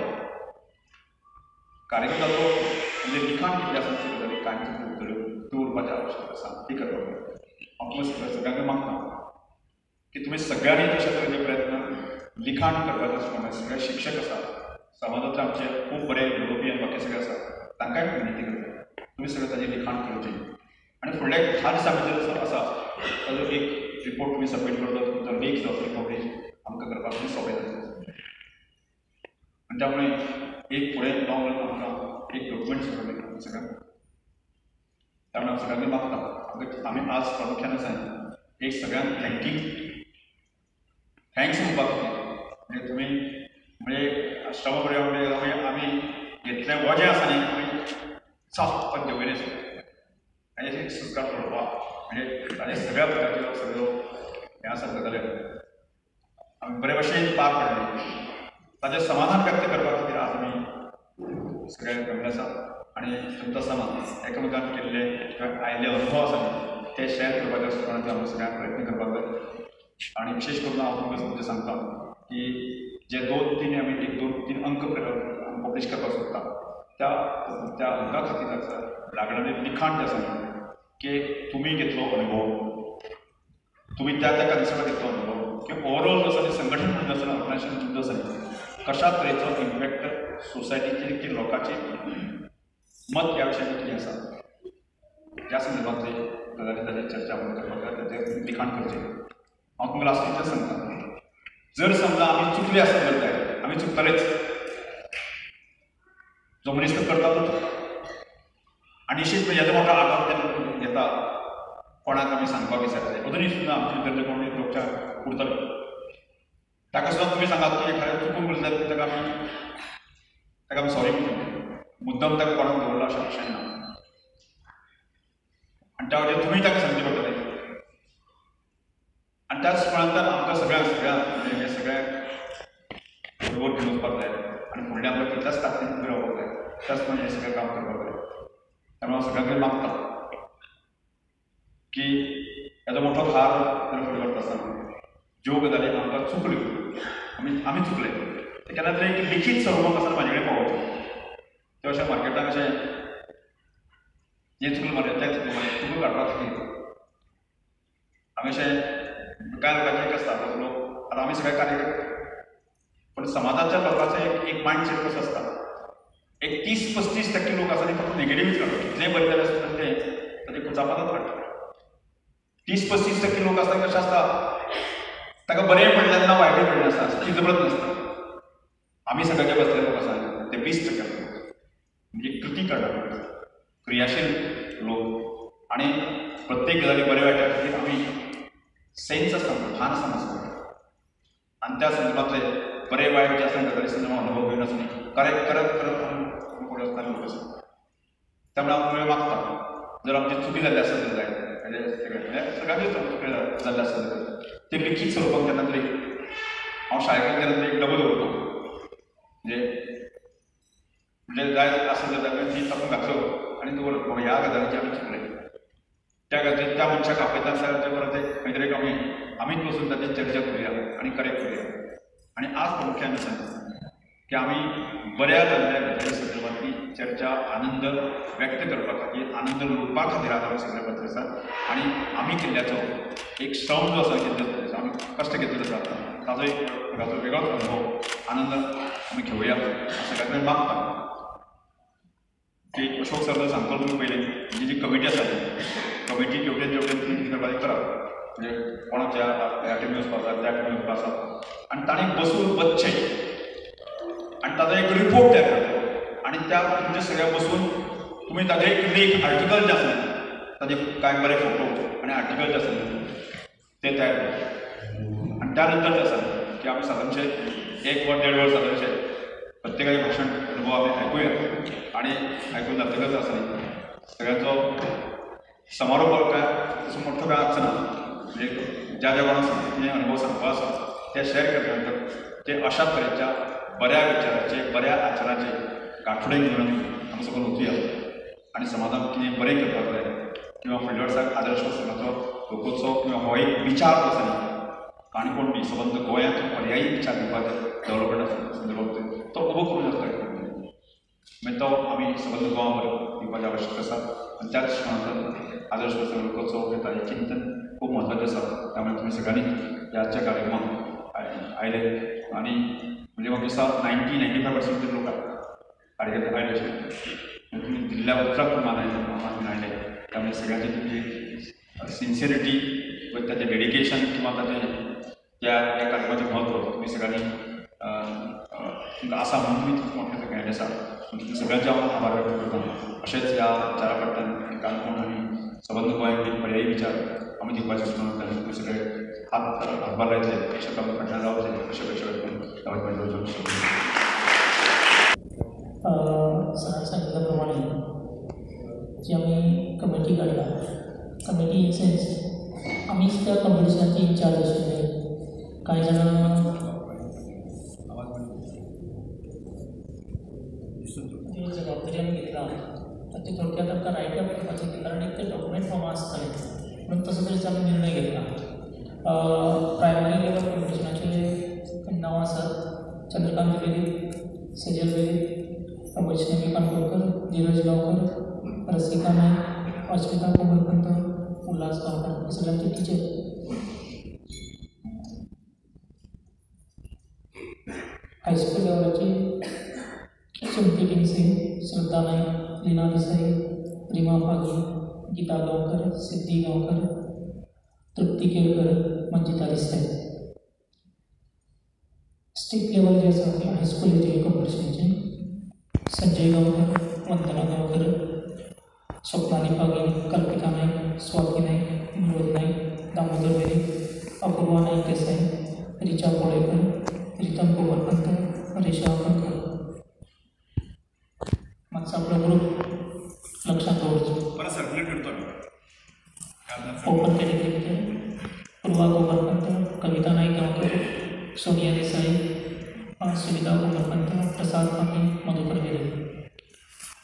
[SPEAKER 2] कार्यक्रम जातो म्हणजे लिखाण कितें आसा ते गजाली कांय उरतल्यो त्यो उरपाचें आवश्यक आसा ती करपाक जाय. हांव तुमकां सगळ्यांक मागता की तुमी सगळ्यांनी तशे तरेचे प्रयत्न लिखाण करपाचे आसतना सगळे शिक्षक आसा, समाजांतले आमचे खूब बरे युरोपियन बाकी सगळे आसा, तांकांय विनंती करता तुमी सगळे ताजें लिखाण करचें आनी फुडल्या 10 दिसां भितर आसा ताजो एक रिपोर्ट तुमी सबमीट करता, तुमचो लेख जो आसा पब्लीश आमकां करपाक तुमी सोंपें जातलें. आनी त्यामुळे एक फुडें लॉंग रन आमकां एक डॉक्युमेंट सगळें मेळटा सगळ्यांक. त्यामुळे हांव सगळ्यांक मागता आमी आज प्रामुख्यान आसा एक सगळ्यांक thanks म्हणपाक खातीर म्हणजे तुमी म्हणजे श्रम पर्याय म्हणजे आमी घेतलें वजें आसा न्ही आमी साफ पण देवयलें आनी अशें एक संस्कार पळोवपाक म्हणजे ताजे सगळ्या प्रकारच्यो सगळ्यो हें आसा गजाली आमी बरे भशेन पार पडले. ताजें समाधान व्यक्त करपा खातीर आज आमी सगळे जमले आसा आनी तुमचो समाज एकामेकान केल्ले किंवा आयिल्ले अनुभव आसा ते शेअर करपाचे आसतना आमी सगळ्यांक प्रयत्न करपाक जाय. आनी विशेश करून हांव तुमकां म्हणजे सांगता की जे 2-3 आमी एक 2-3 अंक पब्लीश करपाक सोदता त्या त्या अंका खातीर आसा लागणारें लिखाण जें आसा की तुमी घेतलो अनुभव, तुमी त्या त्या कन्सेप्टाक घेतलो अनुभव किंवा ओवरऑल जो आसा संघटन म्हणून आसा, ऑर्गनायजेशन म्हणून आसा कशा तरेचो इम्पॅक्ट सोसायटीचेर किंवा लोकांचेर मत ह्या विशयाचेर कितें आसा ह्या संदर्भांतले गजाली ताजेर चर्चा आमी करपाक जाय, ताजेर लिखाण करचें. हांव तुमकां लास्ट इतलें सांगता, जर समजा आमी चुकले आसत जर जायत, आमी चुकतलेच, जो मनीस तो करता तो आनी निश्चित येदो मोठो आघात तेन्ना घेता कोणाक आमी सांगपाक विसरतले अजुनूय सुद्दां आमचे भितर कोण लोकचार उरतले ताका सुद्दां तुमी सांगात की खरें चुकून उरले ताका आमी सॉरी म्हणटा, मुद्दम ताका कोणाक दवरला अशें अशें ना. आनी त्या वटेन तुमी ताका सांगचें पडटलें. आनी त्याच प्रमाणांत आमकां सगळ्यांक सगळ्यांक म्हणजे हे सगळ्यांक बरोबर घेवन वचपाक जाय आनी फुडलें आमकां तितल्याच ताकदीन उबें रावपाक जाय, त्याच प्रमाणे हें सगळें काम करपाक जाय. त्यामुळे हांव सगळ्यां कडेन मागता की येदो मोठो भार जर फुडें व्हरता आसतना ज्यो गजाली आमकां चुकल्यो, आमी चुकले ते केन्ना तरी एक लिखीत स्वरुपाक आसतना म्हाजे कडेन पावोवचें. ते अशें मार्केटाक अशें हें चुकलें मरे तें चुकलें मरे चुकून काडपाक खातीर आमी अशें कांय लोकांचें एक आसता लोक आतां आमी सगळे कार्यकर्ते पण समाजाच्या लोकांचो एक मायंडसेट कसो आसता, एक 30-35% लोक आसा ते फक्त नेगेटिव्हच काडटा, कितलेंय बरें जाल्यार सुद्दां ते ताजे कुचापातच काडटा. 30-35% लोक आसता कशें आसता ताका बरें पडलें ना वायटूय पडलें आसता, ती जबरत नासता. आमी सगळे जे बसले लोक आसा ते 20% म्हणजे कृती करणार क्रियाशील लोक आनी प्रत्येक गजाली बरे वायटा खातीर आमी सेन्स आसता, भान आसता आमचो. आनी त्या संदर्भांतले बरे वायट जे आसता गजाली संदर्भात अनुभव घेवन आसून करेक्ट करत करत आमी फुडें वचतना लोक आसा. त्यामुळे हांव तुमकां मागता जर आमची चुकी जाल्ली आसत जाल्यार म्हणजे सगळ्यांची चुकी जाल्ली आसत जाल्यार ते लिखीत स्वरुपाक केन्ना तरी हांव शाळेक केन्ना तरी एक डबो दवरता, म्हणजे म्हणजे जाय आसत जाल्यार ती तातूंत घातलो आनी दवर बाबा ह्या गजालीचेर आमी चुकले, त्या गजाली त्या मनशाक आपयता ताचे परत खंय तरी आमी आमीच बसून ताची चर्चा करुया आनी करेक्ट करुया. आनी आज प्रामुख्यान आसा की आमी बऱ्या जाल्ल्या गजाली संदर्भांतली चर्चा आनंद व्यक्त करपा खातीर, आनंद लुटपा खातीर आज आमी सगळे बसले आसात. आनी आमी केल्ल्याचो एक श्रम जो आसा केल्लो आमी कश्ट घेतलेलो आसा ताजो एक ताजो वेगळोच अनुभव आनंद आमी घेवया सगळ्या कडेन मागता. की अशोक सर सांगतलो तुमी पयलीं म्हणजे जी कमिटी आसा ती कमिटी जेवटेन जेवटेन तुमी कितें करपाचें करात, म्हणजे कोणाच्या ह्या टिमी वचपा आसा त्या टिमी वचपा आसा आनी तांणी बसून वचचें आनी ताजो एक रिपोर्ट तयार करता आनी त्या तुमच्या सगळ्या बसून तुमी ताजें एक लेख आर्टिकल जें आसलें ताजे कांय बरे फोटो आनी आर्टिकल जे आसले ते तयार करता आनी त्या नंतर जें आसा की आमी सादारणशे एक वर देड वर सादारणशे प्रत्येकाचें भाशण अनुभव आमी आयकुया आनी आयकून जातकच आसा सगळ्यांचो समारोप काय तसो मोठो काय आसचो ना, म्हणजे ज्या ज्या कोणाक कितें अनुभव सांगपा आसा ते शेअर केले नंतर ते अशा तरेच्या बऱ्या विचाराचे बऱ्या आचाराचे गांठोडे घेवन आमी सकयल वचुया आनी समाजाक कितें बरें करपाक जाय किंवा फुडल्या वर्साक आदर्श संघाचो लोकोत्सव किंवा हो एक विचार जो आसा न्ही काणकोण न्ही सबंद गोंयांत पर्यायी विचार दिवपाक डेवलपमेंटा संदर्भात तो उबो करूं शकता मागीर तो आमी सबंद गोवा दिवपाची आवश्यकता आसा आनी त्याच दृश्टिकोनांतल्यान आदर्श लोकोत्सव हे ताजें चिंतन खूब म्हत्वाचें आसा. त्यामुळे तुमी सगळ्यांनी ह्या कार्यक्रमाक आयले आनी म्हणजे म्हाका दिसता 90-95% लोक कार्यकर्ते आयले अशें तुमी दिल्ल्या उतराक मान आयले. त्यामुळे सगळ्यांची तुमची सिन्सियरिटी व ताचें डेडिकेशन किंवा ताचें त्या ह्या कार्यक्रमाचें म्हत्व तुमी सगळ्यांनी तुमकां आसा म्हणून तुमी मोठे सगळ्यांनी आसा तुमचे सगळ्यांचे हांव आभार व्यक्त करता. अशेंच ह्या विचारा फाटल्यान काणकोण आनी सबंद गोंयांत एक पर्यायी विचार आमी दिवपाचे दृश्टिकोनांतल्यान तुमी सगळे हातभार लायतले अशें आमी फाटल्यान रावतले अशें अपेक्षा व्यक्त करून
[SPEAKER 3] सरान सांगितल्या प्रमाणे जी आमी कमिटी काडला, कमिटी इन सेन्स आमीच त्या कॉम्पिटिशनाची इन्चार्ज आशिल्ले. कांय जाणां जी जबाबदारी आमी घेतला ताची थोडक्यात आमकां रायटअप करपाचें, कारण एक ते डॉक्युमेंट फॉर्मा आसतालें म्हणून तसो तरेचो आमी निर्णय घेतला. प्रायमरी लेवल कॉम्पिटिशनाचे नांव आसात चंद्रकांत वेदीप, सेजल वेदीप, वैष्णवी काणकोणकर, धीरज गांवकर, रसिका नायक, अस्मिता कोमरपंत, उल्हास गांवकर हे सगळे आमचे टिचर. हायस्कूल लेवलाची सुमती टिंगसे, श्रद्धा नायक, लीना देसाई, रिमा पागी, गीता गांवकर, सिद्धी गांवकर, तृप्ती केळकर, मंजिता देसाई. स्टेट लेवल जे आसा ते हायस्कुलाचे कॉम्पिटिशनाचे संजय गांवकर, वंदना गांवकर, स्वप्नाली पागी, कल्पिता नायक, स्वाती नायक, विनोद नायक, दामोदर वेदीप, अपूर्वा नायक देसाई, रिचा पोळेकर, रितम कोमरपंत, रेशा कंकर. मातसो आपलो ग्रूप लक्षांत दवरचो.
[SPEAKER 2] परत सर्क्युलेट करतो आमी.
[SPEAKER 3] ओपन कॅटेगरी भितर पूर्वा कोमरपंत, कविता नायक गांवकर, सोनिया देसाई, सुविधा Komarpant, Prasad Pagi, Madhukar Velip.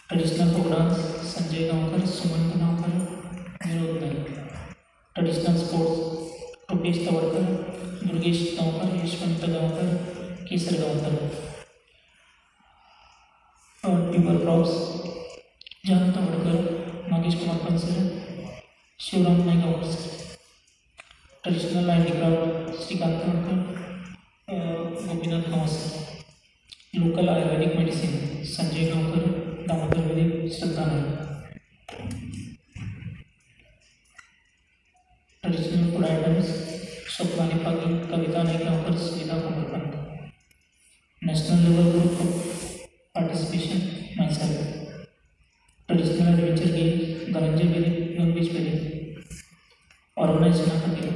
[SPEAKER 3] Traditional folk dance Sanjay Gaonkar, Sumant Gaonkar, Vinod Naik. Traditional sports Rupesh Tawadkar, Durgesh Gaonkar, Yashwant Gaonkar, Kesar Gaonkar. Tuber crops Jan Tawadkar, Nagesh Kumar Pansar, Shivram Naik Gaonkar. Traditional handicraft Shrikant Tawadkar, Gopinath Gawas. Local Ayurvedic medicine Sanjay Gaonkar, Damodar Vedip, Shraddha Naik. Traditional food items Swapnali Pagi, Kavita Naik Gaonkar, Sunita Komarpant. National level group participation myself. Traditional adventure game Dhananjay Vedip, Gangesh Vedip. ऑर्गनायझेशना खातीर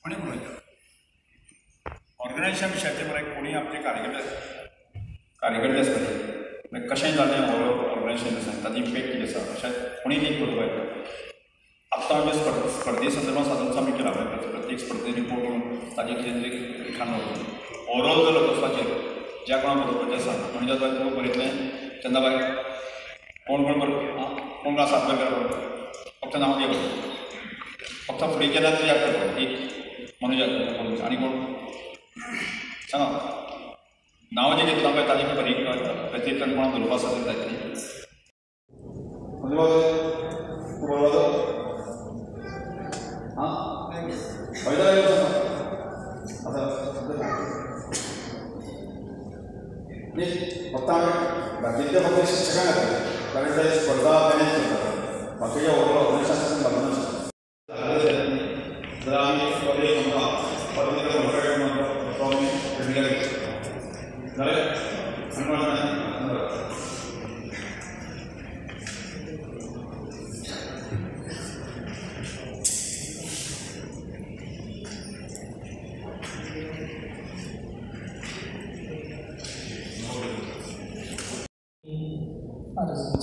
[SPEAKER 2] कोणी उलयता ऑर्गनायझेशन विशयाचेर मरे कोणी आमचे कार्यकर्ते आसतले मागीर कशें जालें ऑर्गनायझेशन आसा ताजी इम्पॅक्ट कितें आसा अशें कोणी लेख बरोवपा येता. आत्तां आमचे स्पर्धे संदर्भात सादारणचो आमी केला प्रत्येक स्पर्धे रिपोर्ट करून ताजें कितें तरी लिखाण दवरता. ओवरऑल जर लोकोत्सवाचेर ज्या कोणाक बरोवपाचें आसा म्हणजे तुका बरयतलें चंदाबाय कोण कोण बरो कोण कोण आसा बरें फक्त नांव घे फक्त फुडें केन्ना तरी याद करता एक मनोज मनोज आनी कोण सांगा नांव जें घेतलां पळय ताजें बरी व्यतिरिक्त कोणाक बरोवपा आसा जाल्यार जायतलें.
[SPEAKER 1] हां फक्त बाकीचे फक्त शिक्षकां खातीर कारण ते स्पर्धा मॅनेज करतात, बाकीचे ओवरऑल ऑर्गनायझेशन लागून आसा. जर आमी कॉलेज म्हणटा कॉलेज म्हणटा तो आमी रेग्युलर जालें.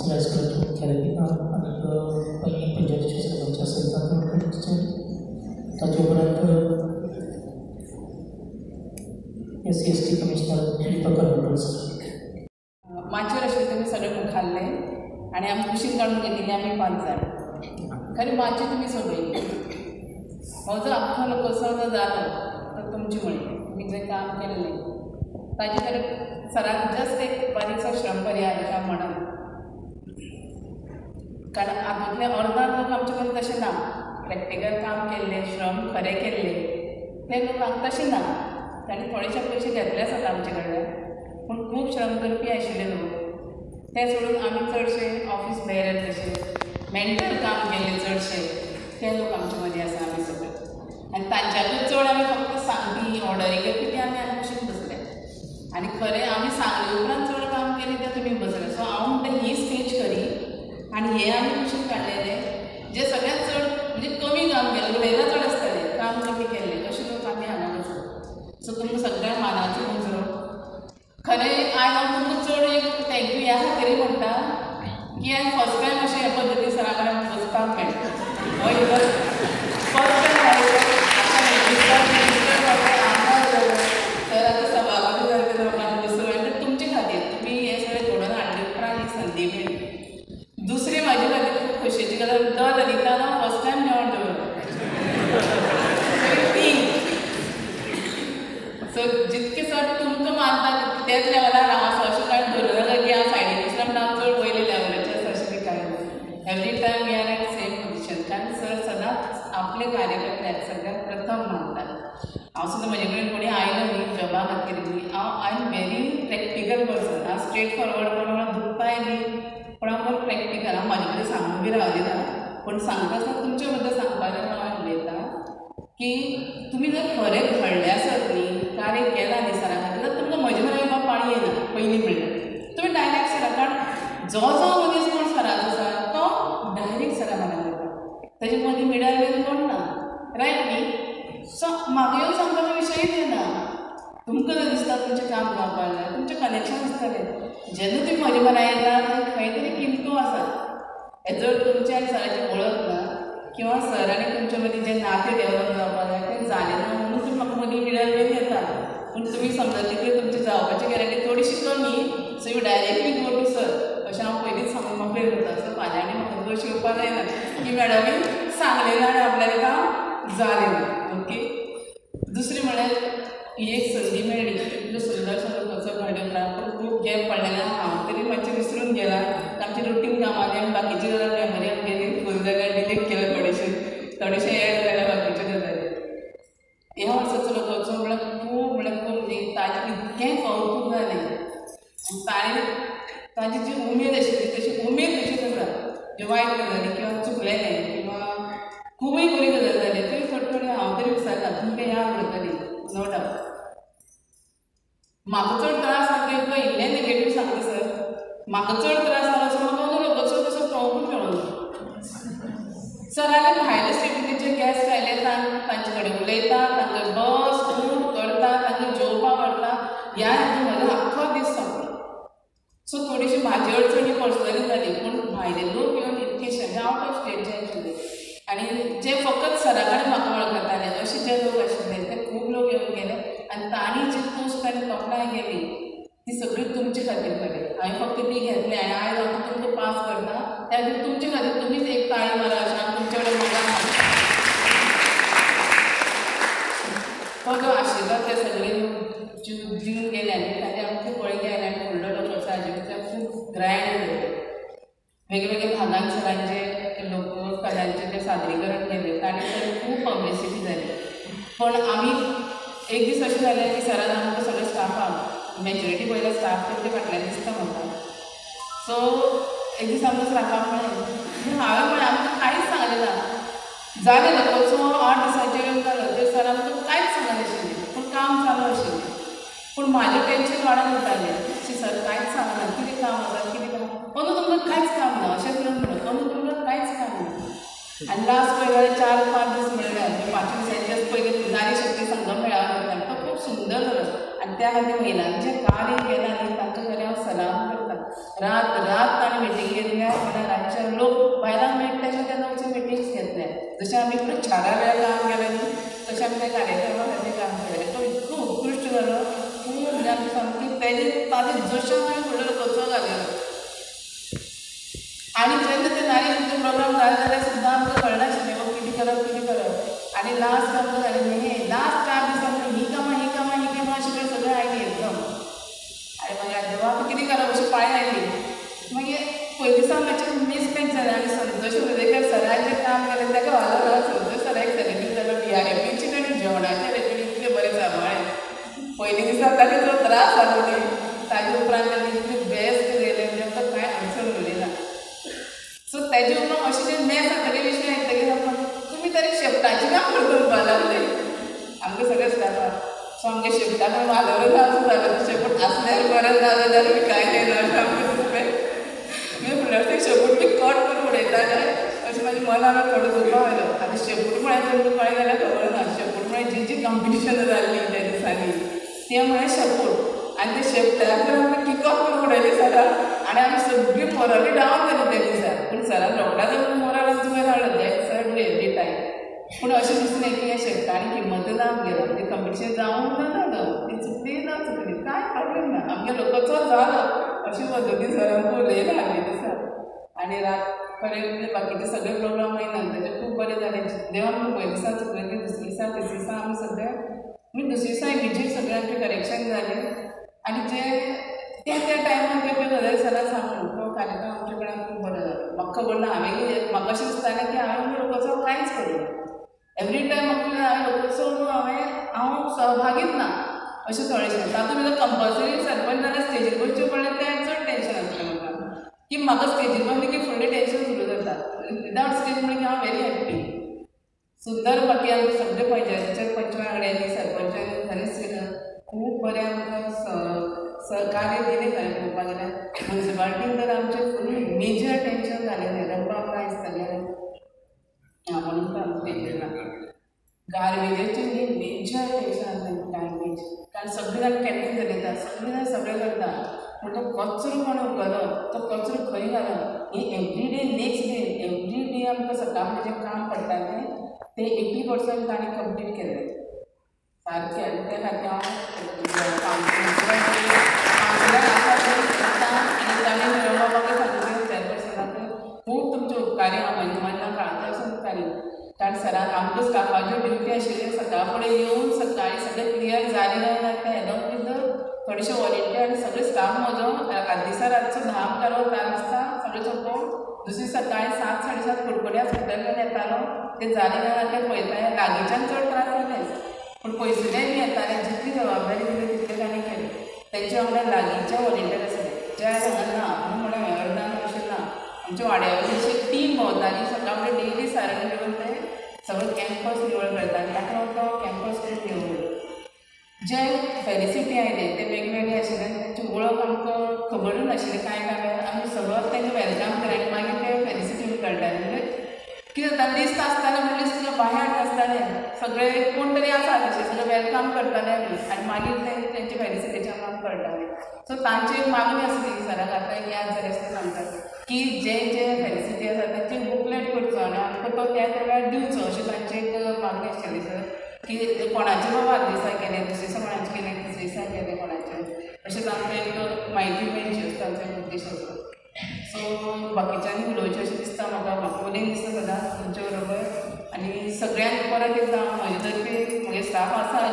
[SPEAKER 3] हायस्कुलाचे मुख्याध्यापिका आनी पैंगीण पंचायतीचे सरपंच सरिता तोडकर टिचर, ताचे उपरांत SC ST commissioner Deepak Karmalkar sir.
[SPEAKER 4] माचयेर आशिल्ले तुमी सगळे मुखाल्ले आनी आमी कुशीन काडून घेतिल्ले आमी 5 जाण. खरें माची तुमी सोडयली. हो जो आख्खो लोकोत्सव जो जालो तो तुमचे मुळे तुमी जें काम केल्लें ताजे खातीर सरान जस्ट एक बारीकसो श्रम पर्याय अशें म्हणून, कारण हातूंतले अर्दान लोक आमचे कडेन तशें ना. प्रॅक्टिकल काम केल्लें, श्रम खरें केल्लें ते लोक आतां तशें ना. तांणी थोडेशे पयशे घेतले आसता आमचे कडल्यान, पूण खूब श्रम करपी आशिल्ले लोक. ते सोडून आमी चडशे ऑफीस बेरर तशे मेंटल काम केल्ले चडशे ते लोक आमचे मदीं आसा आमी सगळे. आनी तांच्याकूय चड आमी फक्त सांगपी ऑर्डरी करपी ते आमी आनी कुशीन बसले आनी खरें आमी सांगले उपरांत चड काम केलें तें तुमी बसले. सो हांव म्हणटा ही स्टेज खरी आनी हे आमी कुशीन काडलेले जे सगळ्यांत चड म्हणजे कमी काम केलें, उलयता चड आसतलें, काम कमी केल्लें अशे लोक आमी हांगा बसले. सो तुमकां सगळ्यांक मानाचो मुजरो. खरें आयज हांव तुमकां चड एक thank you ह्या खातीर म्हणटा की हांवें फर्स्ट टायम अशें ह्या पद्दतीन सरा कडेन बसपाक मेळ्ळें. हय, फर्स्ट टायम सर आतां सभापती जाले लोकांक बसून आनी तुमचे खातीर तुमी हें सगळें घडोवन हाडले उपरांत ही संदी मेळ्ळी. दुसरी म्हाजे खातीर खूब खोशयेची गजाल, the ललितान हांव फर्स्ट टायम जेवण दवरलें. सो जितके सर तुमकां मानता त्याच लेवलार हांव आसा अशें कांय धरूं नाका की हांव सायडीन बसलां म्हणून हांव चड वयले लेवलाचेर आसा अशें बी कांय ना. Every time we are at same position. कारण सर सदांच आपले कार्यकर्त्याक सगळ्यात प्रथम मानतात. हांव सुद्दां म्हजे कडेन कोणी आयलो न्ही जॉबा खातीर बी, हांव I am very practical person. हांव स्ट्रेट फॉरवर्ड कोण म्हाका दुखताय बी पूण हांव बरो प्रॅक्टिकल. हांव म्हाजे बद्दल सांगून बी रावली ना, पूण सांगता आसतना तुमचे बद्दल सांगपाक जाल्यार हांव उलयतां की तुमी जर खरें घडलें आसत न्ही, कार्य केलां न्ही सरा खातीर, जाल्यार तुमकां म्हजे मरे येवपाक पाळी येना. पयलीं म्हणल्यार तुमी डायरेक्ट सरा, कारण जो जो मनीस कोण सराचो आसा तो डायरेक्ट सरा म्हऱ्यान वता, ताजे मदीं मिडल मेन कोण ना, रायट न्ही. सो म्हाका येवन सांगपाचो विशयूच येना. तुमकां जर दिसता तुमचें काम जावपाक जाय, तुमचें कनेक्शन आसतलें. जेन्ना तुमी म्हजे म्हऱ्यान येता थंय खंय तरी किमतो आसा. जर तुमची आनी सराची वळख ना किंवा सर आनी तुमचे मदीं जें नातें डेवलप जावपाक जाय तें जालें ना म्हणून तुमी म्हाका मदीं मिडल मेन येता. पूण तुमी समजा तितली तुमची जावपाची गॅरंटी थोडीशी कमी. So you directly go to sir अशें हांव पयलींच सांगून मोकळें करता. सो फाल्यां आनी म्हाका दोश येवपाक जायना की मॅडमीन सांगलें ना आनी आपल्यालें काम जालें ना. ओके. दुसरें म्हळ्यार ही एक संदी मेळ्ळी इतलो सुंदरसो लोकोत्सव घडले उपरांत खूब गॅप पडलेलो हांव तरी मातशें विसरून गेलां. आमची रुटीन कामांनी आनी बाकीची गजाल मेमरी आमगेली फूल जाल्यार डिलीट केल्या, थोडेशें थोडेशें एड जाल्या बाकीच्यो गजाली. ह्या वर्साचो लोकोत्सव म्हळ्यार खूब म्हळ्यार खूब म्हणजे ताजें इतकें कौतूक जालें. ताणें ताजी जी उमेद आशिल्ली तशी उमेद तशीच आसा. ज्यो वायट गजाली किंवा चुकलेलें किंवा खुबूय बरी गजाल जाली त्यो थोडी थोडी हांव तरी विसरना, तुमकां याद उरतली नो डावट. म्हाका चड त्रास जाता इतलो इल्लें नेगेटीव सांगता सर, म्हाका चड त्रास जालो असो म्हाका लोकोत्सव तसो पळोवंकूच मेळना. सराले भायले स्टेटीचे गेस्ट आयले तांचे कडेन उलयता, तांकां बस उठ करता, तांकां जेवपाक व्हरता, ह्या हितून म्हजो आख्खो दीस सोंपलो. सो थोडीशी म्हाजी अडचणी पर्सनली जाली, पूण भायले लोक येवन इतकेशे आवट ऑफ स्टेट जे आशिल्ले आनी जे फकत सरा कडेन म्हाका वळखताले अशे जे लोक आशिल्ले ते खूब लोक येवन गेले आनी तांणी जी तुस्त आनी तोखणाय केली ती सगळी तुमचे खातीर केली. हांवें फक्त ती घेतली आनी आयज हांव तुमकां पास करता त्या खातीर तुमचे खातीर तुमीच एक ताळी मारा अशें हांव तुमचे कडेन म्हाका तो जो आशिर्वाद ते सगळे दिवन गेले आनी ताजे आमकां बळगें आयलें आनी व्हडलो लोक आसा हाजे भितर खूब ग्रँड जालें. वेगवेगळ्या भागान सरांचे लोक कलांचें तें सादरीकरण केलें, ताणें तर खूब पब्लिसिटी जाली. पण आमी एक दीस अशें जालें की सरान आमकां सगळे स्टाफाक मेजॉरिटी पयलो स्टाफ तर ते फाटल्यान दिसता म्हाका सो एक दीस आमकां स्टाफाक म्हळें, हांवें म्हळें आमकां कांयच सांगलें ना. जालें लोकोत्सव 8 दिसांचेर येवन जालो, तर सर आमकां कांयच सांगनाशिल्लें, पूण काम चालू आशिल्लें. पूण म्हाजें टेंशन वाडोन वतालें, सर कांयच सांगना, कितें काम आसा कितें काम, अंदू तुमकां कांयच काम ना अशेंच म्हणून म्हणून अंदू तुमकां कांयच काम ना. आनी लास्ट पळय जाल्यार 4-5 दीस म्हणल्यार 5 दिसांच्याच पयलीं नारी शक्ती संगम मेळावो जाता, तो खूब सुंदर जालो. आनी त्या खातीर महिलांचें कार्य केलां न्ही तांकां खरें हांव सलाम करता. रात रात ताणें मिटींग घेतल्या, म्हणल्यार रातच्या लोक बायलांक मेळटा तशें तेन्ना वचून मिटिंग्स घेतल्या. जशें आमी प्रचारा वेळार काम केलें न्ही तशें आमी त्या कार्यक्रमा खातीर काम केलें. तो इतको उत्कृश्ट जालो, खूब म्हणजे आमी सामकी तेजे ताजे जोशान आमी फुडलो लोकोत्सव घातलो. आनी जेन्ना ते नारी शक्ती प्रोग्राम जाले जाल्यार सुद्दां आमकां कळनाशिल्लें बाबा कितें करप कितें करप. आनी लास्ट आमकां जालें न्ही लास्ट 4 दीस आमकां ही कामां ही कामां ही कामां अशें करून सगळें आयलीं एकदम. आनी मागीर आतां बाबा कितें करप अशें पाळी आयली. मागीर पयलीं दिसा मातशें मिसमॅच जालें आनी संतोष उलयकर सरान जें काम केलें ताका वालोर. संतोष सराक सेलेब्रेट जालो, डी.आर.एम.पीची ताणें जेवणाचें रेडी इतलें बरें सांबाळ्ळें. पयलीं दिसा ताका जो त्रास जालो न्ही ताजे उपरांत ताणें इतलें बेस्ट केलें म्हणजे आमकां कांय अडचण उरली ना. सो तेजे उपरांत अशें जें मॅस जातकीर विशय येतकीर आमकां तुमी तरी शेपटाचें काम करपाक लागले आमकां सगळें स्टाफाक. सो आमगे शेपटाक वालोर ना असो जालो, शेपूट आसल्यार बरें ना जाल्यार बी कांय ना अशें आमकां दिसलें. मागीर फुडल्या वर्सा शेपूट बी कट करून उडयता काय अशें म्हाज्या मनान थोडो दुबाव आयलो. आतां शेपूट म्हळ्यार तुमकां कळ्ळें जाल्यार खबर ना, शेपूट म्हळ्यार जी जी कॉम्पिटिशनां जाल्लीं त्या दिसांनी तें म्हळ्यार शेपूट. आनी ते शेपटाक आमकां किक ऑफ करून उडयलें सरान आनी आमी सगळीं मोरली डावन जाली त्या दिसा. पूण सरान रोखडेच मोरल आमचो वयर हाडलो, that sir every time. पूण अशें दिसलें की ह्या शेपटांनी किंमत ना आमगेलो, तें कॉम्पिटिशन जावंक ना जालो, ती चुकली ना चुकली कांय प्रॉब्लेम ना, आमगे लोकोत्सव जालो अशें पद्दतीन सर आमकां उलयलें आदले दिसा. आनी रात खरें म्हणजे बाकीचे सगळे प्रोग्राम मागीर नंतरचे खूब बरें जाले. जितले आमकां पयले दिसा चुकले ते दुसरे दिसा तिसरे दिसा आमी सगळे म्हणजे दुसरे दिसा इमिजिएट सगळें आमचें करेक्शन जालें. आनी जे त्या त्या टायमार ते गजाली सरान सांगून तो कार्यक्रम आमचे कडेन खूब बरो जालो. म्हाका खबर ना हांवें म्हाका अशें दिसतालें की हांवें लोकोत्सव कांयच करूं ना, एवरी टायम म्हाका हांवें लोकोत्सव न्हू हांवें हांव सहभागीच ना अशें थोडेशें. तातूंत भितर कंपल्सरी सरपंच जाल्यार स्टेजीर बसचें पडलें तें चड टेंशन आसलें म्हाका, की म्हाका स्टेजीर बसलें की फुडलें टेंशन सुरू जाता. विदावट स्टेज म्हणलें की हांव व्हेरी हॅप्पी. सुंदर बाकी आमकां सगळे पंचायतीच्या पंच वांगड्यांनी सरपंचांनी खरेंच खूब बरें आमकां सहकार्य दिलें. खरें पळोवपाक गेल्यार मुन्सिपाल्टीन तर आमचें फूल मेजर टेंशन जालें, रंगबाब नायक आसताले म्हणून आमचें टेंशन ना. गार्बेजाचें न्ही मेजर टेंशन आसलें गार्बेज, कारण सगळीं जाण कॅन्टीन चलयता, सगळीं जाण सगळें करता, पूण तो कचरो कोणें उखलप, तो कचरो खंय घालप ही every day next day every day आमकां सकाळ फुडें जें काम पडटालें तें 80% ताणें कंप्लीट केलें सारकें. आनी त्या खातीर हांव कावन्सिलर आसा आनी ताणें बाबाक सांगलें चेअरपर्सनाक खूब तुमचे उपकारी हांव म्हज्या मनाक काळजाक उपकारी. कारण सरान आमकां स्टाफाच्यो ड्युटी आशिल्ल्यो सकाळ फुडें येवन सकाळीं सगळें क्लियर जालें काय ना तें एलोंग विथ थोडेशे वॉलेंटियर आनी सगळे स्टाफ म्हजो आदल्या दिसा रातचो 10 मुखार वता दिसता सगळें सोंपोवन दुसरी सकाळीं 7 साडे 7 कुडकुडे हॉस्पिटलान येतालो, तें जालें काय ना तें पळयतालें. लागींच्यान चड त्रास जालेच पूण पयसुल्ल्यान बी येताले, जितली जबाबदारी दिली तितलें तांणी केलें. तेंच्या वांगडा लागींचे वॉलेंटियर आसले जे आयज हांगा ना म्हणून म्हणलें अर्दान अशें ना, आमच्या वाड्या वयली अशी टीम भोंवताली सकाळ फुडें डेली सारण घेवन ते सगळो कॅम्पस निवळ करताले. ताका लागून तो कॅम्पस खूब निवळ. जे फेलिसिटी आयले ते वेगवेगळे आशिल्ले, तांची वळख आमकां खबरूच नाशिल्ली कांय कांय वेळार आमी सगळोच तांकां welcome केलें आनी मागीर ते फेलिसिटी कळटाले. म्हणजे कितें जाता लिस्ट आसतालें म्हण लिस्ट बाहेर आसतालें सगळे कोण तरी आसा तशें सगळें welcome करताले आमी आनी मागीर ते तेंचे फेलिसिटीचे आमकां कळटालें. सो तांची एक मागणी आसली सराक आतां याद जाली आसता सांगतात की जे जे फेलिसिटी आसा तांचे बुकलेट करचो आनी आमकां तो त्या त्या वेळार दिवचो अशें तांची एक मागणी आशिल्ली सर, की कोणाचे बाबा आदल्या दिसा केलें, दुसरे दिसा कोणाचें केलें, तिसरे दिसा केलें कोणाचें, अशें तांकां एक म्हायती मेळची असो तांचो एक उद्देश आसलो. सो बाकीच्यांनी उलोवचें अशें दिसता म्हाका, म्हाका उलयन दिसता सदांच तुमचे बरोबर. आनी सगळ्यांक परत एकदां हांव म्हजे तर्फे म्हगे स्टाफ आसा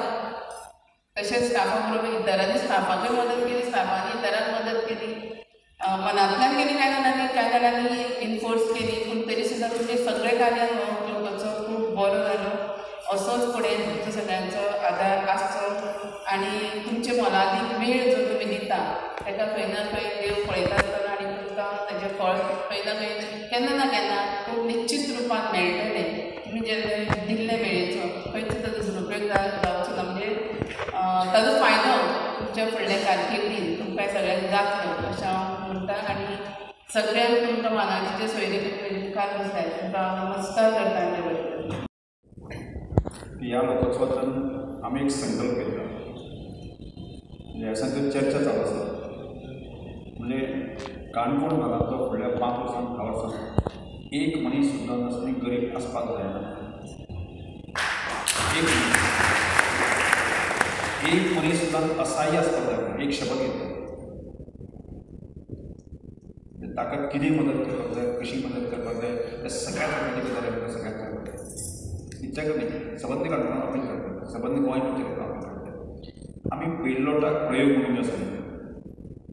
[SPEAKER 4] तशेंच स्टाफा बरोबर इतरांनी स्टाफाकूय मदत केली, स्टाफांनी इतरांक मदत केली, मनांतल्यान केली कांय जाणांनी, कांय जाणांनी इनफोर्स केली, पूण तरी सुद्दां तुमचें सगळें कार्य लोकांचो खूब बरो जालो. असोच फुडें तुमचो सगळ्यांचो आदार आसचो आनी तुमचे मोलादीक वेळ जो तुमी दिता ताका खंय ना खंय देव पळयता आसतना आनी तुमकां फळ खंय ना खंय केन्ना ना केन्ना खूब निश्चित रुपान मेळटलें. तुमी जेन्ना दिल्ले वेळेचो खंयच ताजो दुरुपयोग जावचो ना, म्हणजे ताजो फायदो तुमच्या फुडल्या कारकिर्दीन तुमकां सगळ्यांक जातलो अशें हांव म्हणटा. आनी सगळ्यांक तुमकां मानाचे जे सोयरे मुखार बसल्यात तुमकां हांव नमस्कार करता.
[SPEAKER 2] ह्या लोकोत्सवांतल्यान आमी एक संकल्प घेतला, ह्या दिसांचेर चर्चा चालू आसा. म्हणजे काणकोण भागांतलो फुडल्या 5 वर्सां 10 वर्सां एक मनीस सुद्दां नासतना गरीब आसपाक जायना. एक मनीस सुद्दां असाह्य आसपाक जायना. एक शपथ घेतली, ताका कितें मदत करपाक जाय, कशी मदत करपाक जाय, त्या सगळ्या प्रकारची गजाली आमकां सगळ्यांक करपाक जाय. इतल्याक न्ही, सबंद काणकोणाक अपील करता, सबंद गोंय भितर अपील करता. आमी पयलो प्रयोग म्हणून आसा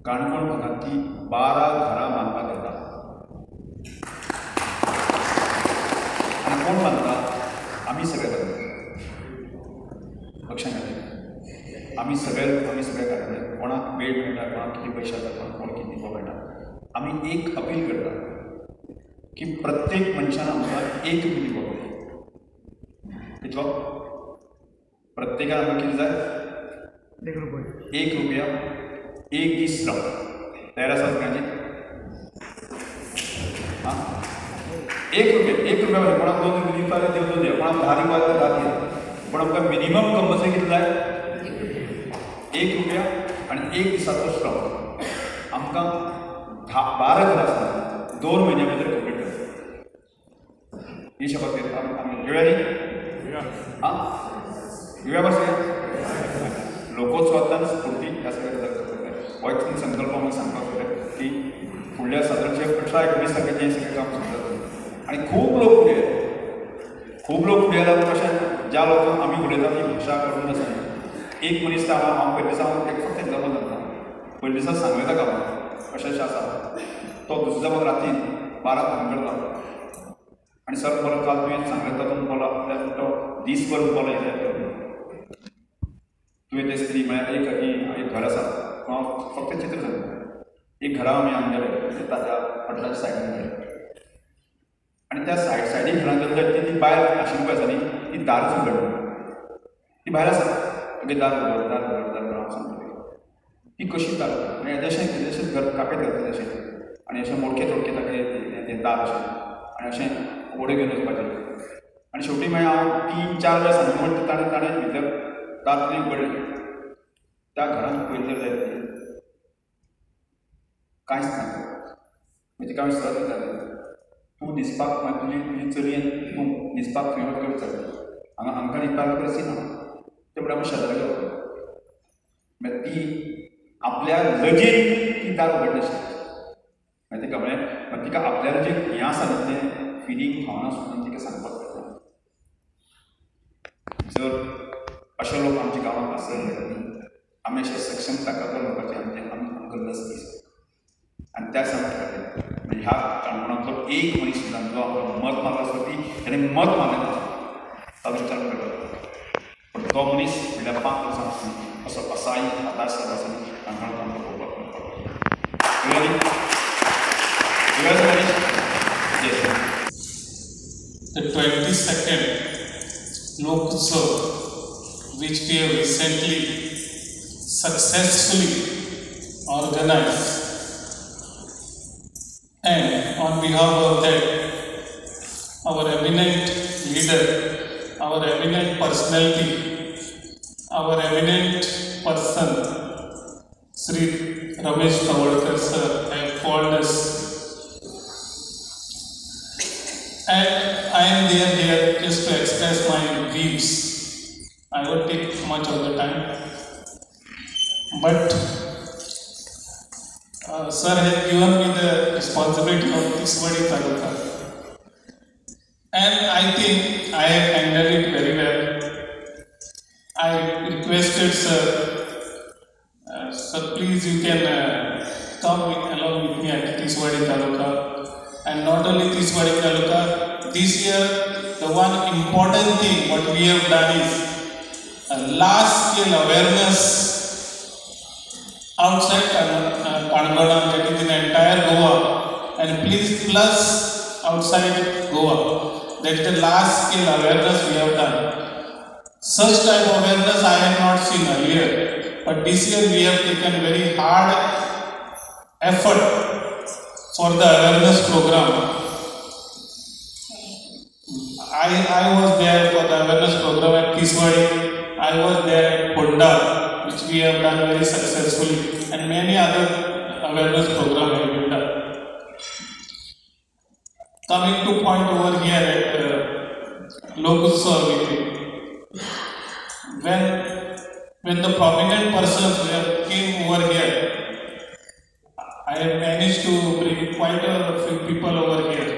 [SPEAKER 2] काणकोण भागांतली 12 घरां बांदपाक येता. आनी कोण बांदता? आमी सगळे बांदता. लक्षात घालता, आमी सगळे काणकोण कोणाक वेळ मेळटा, कोणाक कितें पयशे जाता, कोणाक कोण कितें दिवपाक मेळटा. आमी एक अपील करता की प्रत्येक मनशान आमकां 1 रुपया दिवपाक जाय. कितलो? प्रत्येकान आमकां कितें जाय? 1 रुपया 1 दीस श्रम. तयार आसा सगळ्यांची? आं, 1 रुपया, 1 रुपया म्हणजे कोणाक 2 रुपया दिवपाक जाय 2 दिया, कोणाक 10 दिवपाक जाय 10 दिया, पूण आमकां मिनिमम कंपल्सरी कितें जाय? 1 रुपया आनी 1 दिसाचो श्रम. आमकां 12 घरां आसता, 2 म्हयन्या भितर कंप्लीट करता. ही शपथ घेता आमी. घेवया न्ही? आं, घेवया बरें सगळें. लोकोत्सवांतल्यान स्फूर्ती ह्या सगळ्या गजाली करपाक जाय. हो एक संकल्प आमी सांगपाक सोदता की फुडल्या सादारणशे 18 19 तारखेचें हें सगळें काम सुरू जातलें. आनी खूब लोक फुडें येतात, खूब लोक फुडें येतात. कशें ज्या लोकांक आमी उलयता ती भाशा कळून आसना. एक मनीस तर हांव पयले दिसा हांव एक फक्त एग्जाम्पल सांगता. पयले दिसा सांगलें ताका हांव अशें अशें आसा, तो दुसऱ्या दिसा म्हाका राती 12 फोन करता आनी सर परत काल तुवें सांगलें तातूंत बोला आपल्याक तो दीसभर बोला येयलें तुवें तें स्त्री म्हळ्यार एक घर आसा, हांव फक्त चित्र सांगता. एक घरा आमी आमगेलें ताच्या हॉटेलाच्या सायडीन गेलें आनी त्या सायडीक घरान गेले ती बायल आशिल्ली पळय आसा न्ही, ती दारच उगडली. ती भायर आसा, मागीर दार उगड दार उगड दार उगड हांव सांगता ती कशी दार उगड आनी येदेशें येदेशें घर कापेत घातलें अशें आनी अशें मोडके तोडके ताका तें दार अशें आनी अशें ओडे घेवन वचपाचें. आनी शेवटी मागीर हांव 3-4 वेळा सांगता म्हणटा ताणें ताणें भितर दार तुवें उगडलें. त्या घरांत पयलीं तर जायत कांयच ना. मागीर तिका हांवें सरळ विचारलें, तूं न्हिजपाक मागीर तुजी तुजी चलयेन तूं न्हिजपाक खंय वता काय विचारलें. हांगा आमकां न्हिदपाक परिस्थिती ना. ते म्हणटा आमी शेजाऱ्याक वता. मागीर ती आपल्या लजेन ती दार उगडनाशिल्ली. मागीर तिका म्हळें, मागीर तिका आपल्या जें हें आसा न्ही तें फिलींग भावना सुद्दां तिका सांगपाक मेळटा. जर अशे लोक आमच्या गांवांत आसत जाल्यार आमी अशे सक्षम ताकदवर लोकांचे आमचें आमकां लज दिसता. आनी त्या सांगता म्हणजे ह्या काणकोणांतलो एक मनीस सुद्दां जो आमकां मत मारला आसता ती ताणें मत मारलें ना ताजो विचार करता, पूण तो मनीस फुडल्या 5 वर्सां असो असाय हताश जाता आसतना काणकोणांत आमकां पळोवपाक मेळपाक.
[SPEAKER 5] The 22nd Lokotsav, which we have recently successfully organized, and on behalf of that, our eminent leader, our eminent personality, our eminent person, Sri Ramesh Tawadkar sir, have called us, and I am there here just to express my views. I won't take much of the time, but sir has given me the responsibility of Tiswadi Taluka, and I think I have handled it very well. I requested sir, sir please you can come along with me at Tiswadi Taluka. And not only Tiswadi Taluka, this year the one important thing what we have done is a large scale awareness outside Canacona, that is in entire Goa, and plus outside Goa. That's the last scale awareness we have done. Such type of awareness I have not seen earlier, but this year we have taken very hard effort for the awareness program. I was there for the awareness program at Tiswadi. I was there at Ponda, which we have done very successfully, and many other awareness program have been done. Coming to point over here at Lok Utsav meeting, when the prominent persons came over here, I have managed to bring quite a few people over here.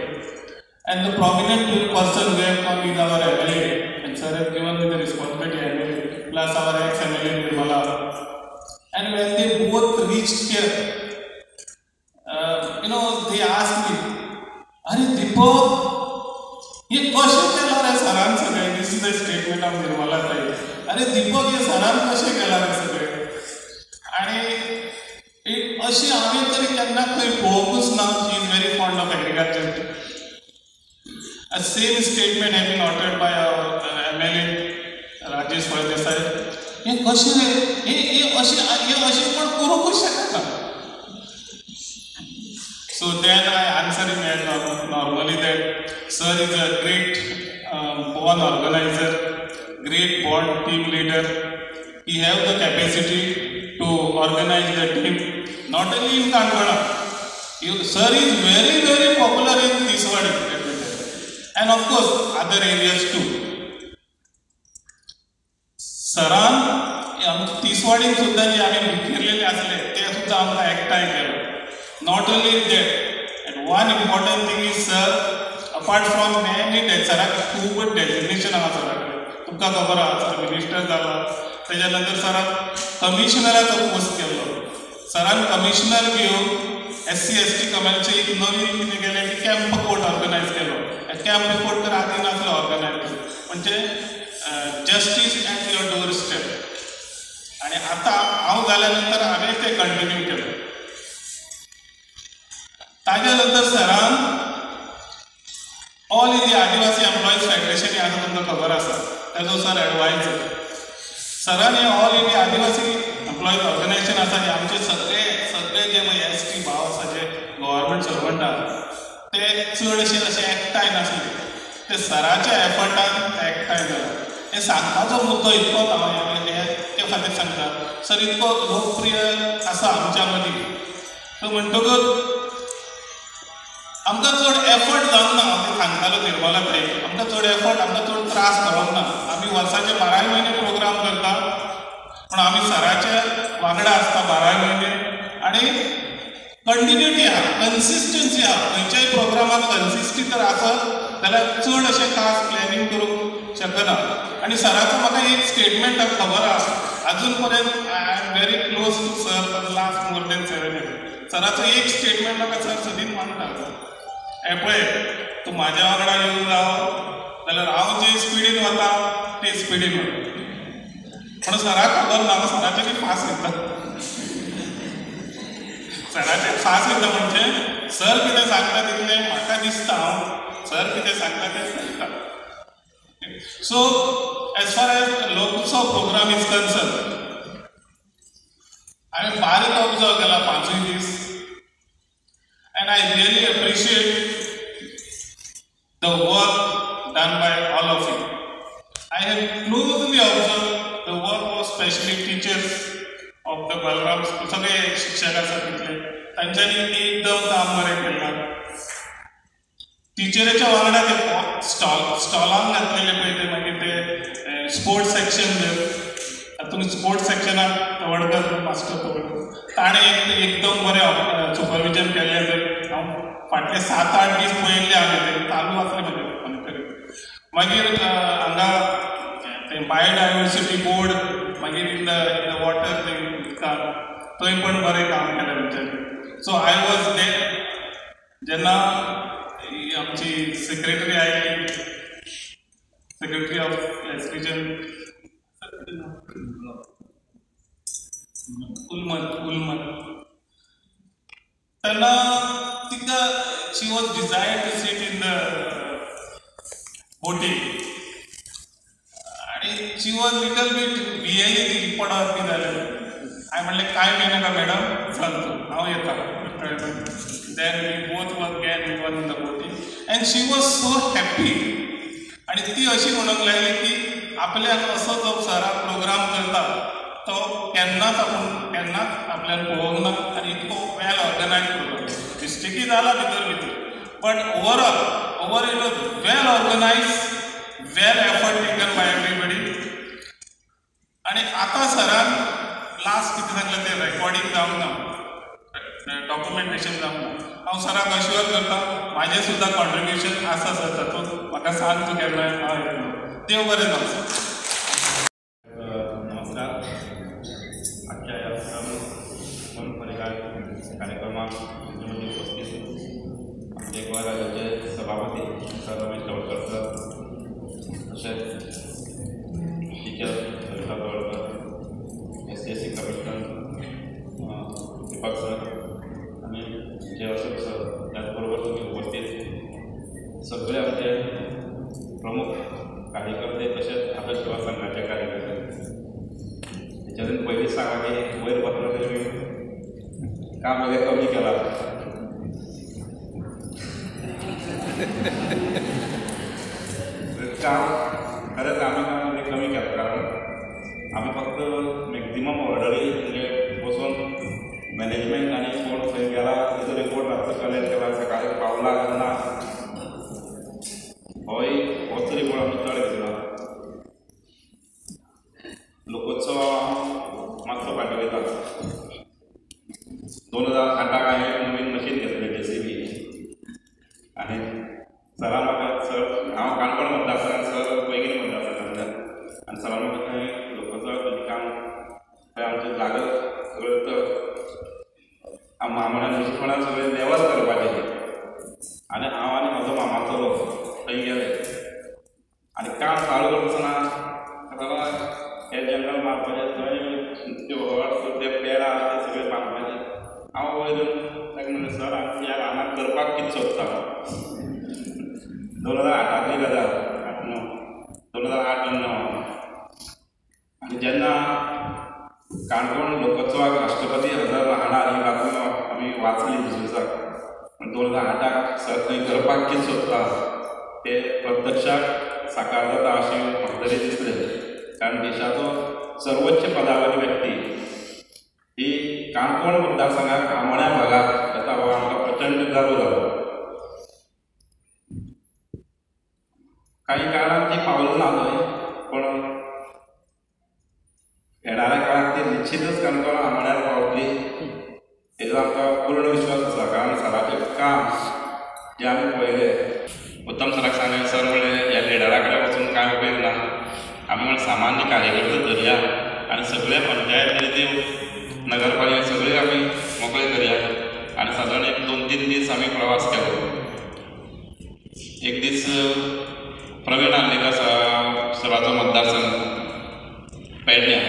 [SPEAKER 5] And the prominent person who have come is our MLA, and sir has given me the responsibility MLA, plus our ex-MLA Nirmala. And when they both reached here, they asked me, "Arey Deepak, ye kashe kela re saran sagle?" This is the statement of Nirmala Tai. "Arey Deepak, ye saran kashe kela re sagle?" And अशी हांवें तरी केन्ना खंय पळोवंकूच ना. She is very fond of agriculture. A same statement has been uttered by our MLA Rajesh Phaldesai. हे कशें रे, हे अशें हे अशें कोण करूंकूच शकना. So then I answer him as normally that sir is a great born organizer, great born team leader. He have the capacity to organize the team, not only in Canacona. Sir is very, very popular in Tiswadi, and of course other areas too. सरान तिसवाडीन सुद्दां जे आमी भिकिरलेले आसले ते सुद्दां आमकां एकठांय केले. Not only that, and one important thing is sir, apart from many सराक खूब डेजिग्नेशन आहा सरा कडेन, तुमकां खबर आहा सर मिनिस्टर जाला, तेज्या नंतर सरान कमिशनराचो पोस्ट केल्लो. सरान कमिशनर घेवन SC ST कम्युनिटीचे एक नवीन कितें केलें की कॅम्प कोर्ट ऑर्गनायज केलो. कॅम्प कोर्ट तर आदी नासलो ऑर्गनायज, म्हणजे justice at your door step. आनी आतां हांव जाल्या नंतर हांवें तें कंटिन्यू केलें. ताज्या नंतर सरान All India Adivasi Employees Federation हें आतां तुमकां खबर आसा, ताजो सर एडवायजर. सरान हें All India Adivasi Employees Organisation आसा, हे आमचे सगळे सगळे जे एस टी भाव आसा, जे गव्हर्मेंट सर्वंट आसा, ते चडशे अशे एकठांय नासले, ते सराच्या एफर्टान ते एकठांय जाले. हें सांगपाचो मुद्दो इतकोच हांव हे ते खातीर सांगता, सर इतको लोकप्रिय आसा आमच्या मदीं. सो म्हणटकच आमकां चड एफर्ट जावंक ना. हांव तें सांगतालो निर्मला ताई, आमकां चड एफर्ट, आमकां चड त्रास पडोंक ना. आमी वर्साचे 12 म्हयने प्रोग्राम करता, पूण आमी सराच्या वांगडा आसता 12 म्हयने. आनी कंटिन्युटी आहा, कन्सिस्टन्सी आहा. खंयच्याय प्रोग्रामाक कन्सिस्टी तर आसत जाल्यार चड अशें खास प्लॅनिंग करूंक शकना. आनी सराचो म्हाका एक स्टेटमेंट खबर आहा, आजून पर्यंत I am very close to sir for the last more than 7 years. सराचो एक स्टेटमेंट म्हाका सर सदींच मानता, हे पळय तूं म्हाज्या वांगडा येवन राव जाल्यार हांव जे स्पिडीन वता ते स्पिडीन वता. पूण सराक खबर ना, सराचे बी फास्ट येता. सराचे फास्ट येता म्हणजे सर कितें सांगता तितलें म्हाका दिसता, हांव सर कितें सांगता तें सांगता. So as far as Lok Utsav program is concern, हांवें बारीक ऑब्जर्व केला 5 दीस, and I really appreciate the work done by all of you. I have closely observed the work of specially teachers of the Balram School. सगळे शिक्षक आसा तितले, तांच्यांनी एकदम काम बरें केलां. टिचरीच्या वांगडा ते स्टॉलान घातलेले पळय ते, मागीर ते स्पोर्ट्स सेक्शन, तुमी स्पोर्ट्स सेक्शनाक तवडकर मास्टर तवडकर ताणें एकदम बरें सुपरविजन केल्लें. तर हांव फाटले 7-8 दीस पळयल्ले हांवें, ते चालू आसले म्हजें मॉनिटरींग. मागीर हांगा ते बायोडायवर्सिटी बोर्ड, मागीर इन the water थंय उदकांत थंय पण बरें काम केलें तेंच्यांनी. सो I was there जेन्ना आमची सेक्रेटरी आयली, सेक्रेटरी ऑफ एस रिजन उलमत, तेन्ना तिका तिका she was desire to sit in the boating आनी शी वॉज लिटल बीट भियेली ती पडत बी जालें. हांवें म्हणलें कांय भियेनाका मॅडम, चल तूं, हांव येता. Then we both were get in the boating and she was so happy. आनी ती अशी म्हणूंक लागली की आपल्याक असो जो सराक प्रोग्राम करता तो केन्नाच आपूण केन्नाच आपल्याक पळोवंक ना आनी इतको वेल ऑर्गनायज प्रोग्राम. मिस्टेकी जाला भितर भितर, but overall over it was well organise, well effort taken by everybody. आनी आतां सरान लास्ट कितें सांगलें तें रेकॉर्डींग जावंक ना, डॉक्युमेंटेशन जावंक ना. हांव सराक अश्युअर करता म्हाजें सुद्दां कॉन्ट्रिब्युशन आसा सर तातूंत, म्हाका सांग तूं केन्नाय, हांव येतलो. देव बरें जावं सर.
[SPEAKER 6] नमस्कार. आजच्या ह्या वन परिवार कार्यक्रमाक तुमचे उपस्थित आमचे गोंय राज्याचे सभापती सर रमेश ढवळकर सर, तशेंच teacher Savita Dhawalkar, SC SC commissioner Deepak sir आनी जे अशोक सर, त्याचबरोबर तुमी उपस्थित सगळे आमचे प्रमुख कार्यकर्ते तशेंच आदर्श सेवा संघाचे कार्यकर्ते. तेच्यातून पयलींच सांगा की वयर वतना तरी काम वगैरे कमी केला. काम खरेंच आमी काम कमी केलां, कारण आमी फक्त मॅक्झिमम ऑर्डरी म्हणजे बसून मॅनेजमेंट आनी कोण खंय गेला तेजो रिपोर्ट रातचो कलेक्ट केला, सकाळी पावला काय ना होय होच रिपोर्ट आमी चड घेतला. लोकोत्सव मातसो फाटीं वयता. 2008 हांवें एक नवीन मशीन घेतलें, JCB. आनी सरान म्हाका सर, हांव काणकोण मतदारसंघात, सर पैंगीण मतदारसंघांतल्यान, आनी सरान म्हाका थंय लोकोत्सवाक तुजें काम थंय आमचें लागत सगळें तर मामाच्या निश्चितपणान सगळें लेवल करपाचें. आनी हांव आनी म्हजो मामाचो लोक थंय गेले आनी काम चालू करता आसतना बाबा हे जंगल मारपाचें, थंय त्यो हट ते पेडां ते सगळें बांदपाचें. हांव वयर ताका म्हणलें सर आमी ह्या रानांत करपाक कितें सोदता. 2008 गजाल, 8-9, 2008 आनी 9. आनी जेन्ना काणकोण लोकोत्सवाक राष्ट्रपती हजर राहणार ही बातमी आमी वाचली दुसऱ्या दिसाक, 2008 सर थंय करपाक कितें सोदता ते प्रत्यक्षाक साकार जाता अशें म्हाका तरी दिसलें. कारण देशाचो सर्वोच्च पदावरी व्यक्ती ही काणकोण मतदारसंघाक आमोण्या भागाक येता हो आमकां प्रचंड गर्व जालो. काही कारणान ती पावलो ना थंय, पूण येणाऱ्या काळात ती निश्चितच काणकोण आमोण्यार पावतली हेजो आमकां पूर्ण विश्वास आसा. कारण सराचें काम जें आमी पळयलें, उत्तम सराक सांगलें, सर म्हणलें ह्या लिडरा कडेन वचून कांय उपयोग ना, आमी म्हणलें सामान्य कार्यकर्ते धरया आनी सगळे पंचायत नगरपालिका सगळे आमी मोकळे करया. आनी सादारण एक 2-3 दीस आमी प्रवास केलो. एक दीस प्रवीण आर्लेकर सराचो मतदारसंघ पेडण्यां,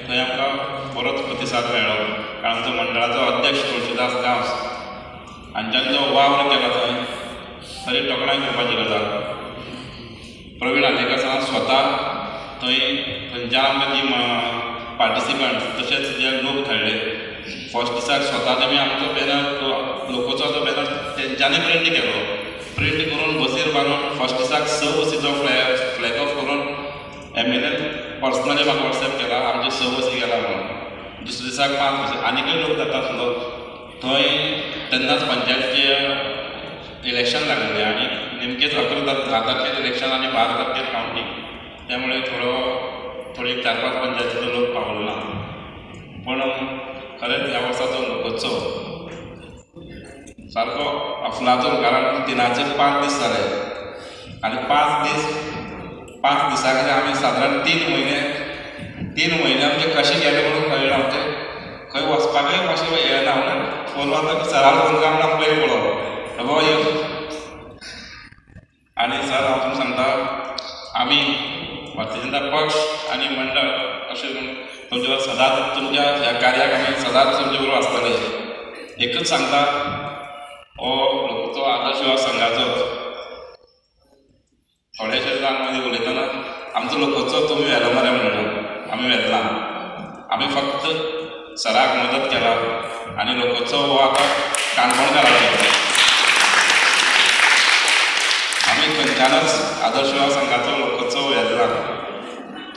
[SPEAKER 6] थंय आमकां बरोच प्रतिसाद मेळ्ळो. कारण आमचो मंडळाचो अध्यक्ष तुळशीदास गांवस हांच्यान जो वावर केला थंय खरी तोखणाय करपाची गजाल. प्रवीण आर्लेकर सरान स्वता थंय थंयच्यान आमकां जी पार्टिसिपंट तशेंच जे लोक धाडले फर्स्ट दिसाक स्वता तेमी आमचो बॅनर लोकोत्सवाचो बॅनर तेंच्यांनी प्रिंट केलो. प्रिंट करून बसीर बांदून फर्स्ट दिसाक 6 बसीचो फ्लॅग ऑफ करून MLA personally म्हाका वॉट्सॅप केला आमचे 6 बसी गेला म्हणून. दुसऱ्या दिसाक 5 बसी आनीकय लोक जाता आसलो थंय. तेन्नाच पंचायतीचें इलेक्शन लागलें आनी नेमकेच 11 तारखेर इलेक्शन आनी 12 तारखेर कावंटींग, त्यामुळे थोडी 4-5 पंचायतीचो लोक पावलो ना. पूण खरेंच ह्या वर्साचो लोकोत्सव सारको अफलातून, कारण 3चे 5 दीस जाले आनी 5 दीस 5 दिसां खातीर आमी सादारण 3 म्हयने आमचे कशे गेले म्हणून कळना. आमचे खंय वचपाकय मातशें येना म्हणून फोन मारता की सराक फोन कर म्हणून पयलीं पळोवप बाबा यो. आनी सर हांव तुमकां सांगता, आमी भारतीय जनता पक्ष आनी मंडळ अशें म्हूण तुमच्या सदांच तुमच्या ह्या कार्याक आमी सदांच तुमचे बरोबर आसतले. एकच सांगता, हो लोकोत्सव आदर्श युवा संघाचोच. थोडेशे जाण मदीं उलयतना आमचो लोकोत्सव तुमी व्हेलो मरे म्हणलो, आमी व्हेलो ना, आमी फक्त सराक मदत केला आनी लोकोत्सव हो आतां काणकोणकाराचो. आमी खंयच्यानच आदर्श युवा संघाचो लोकोत्सव व्हेलो ना.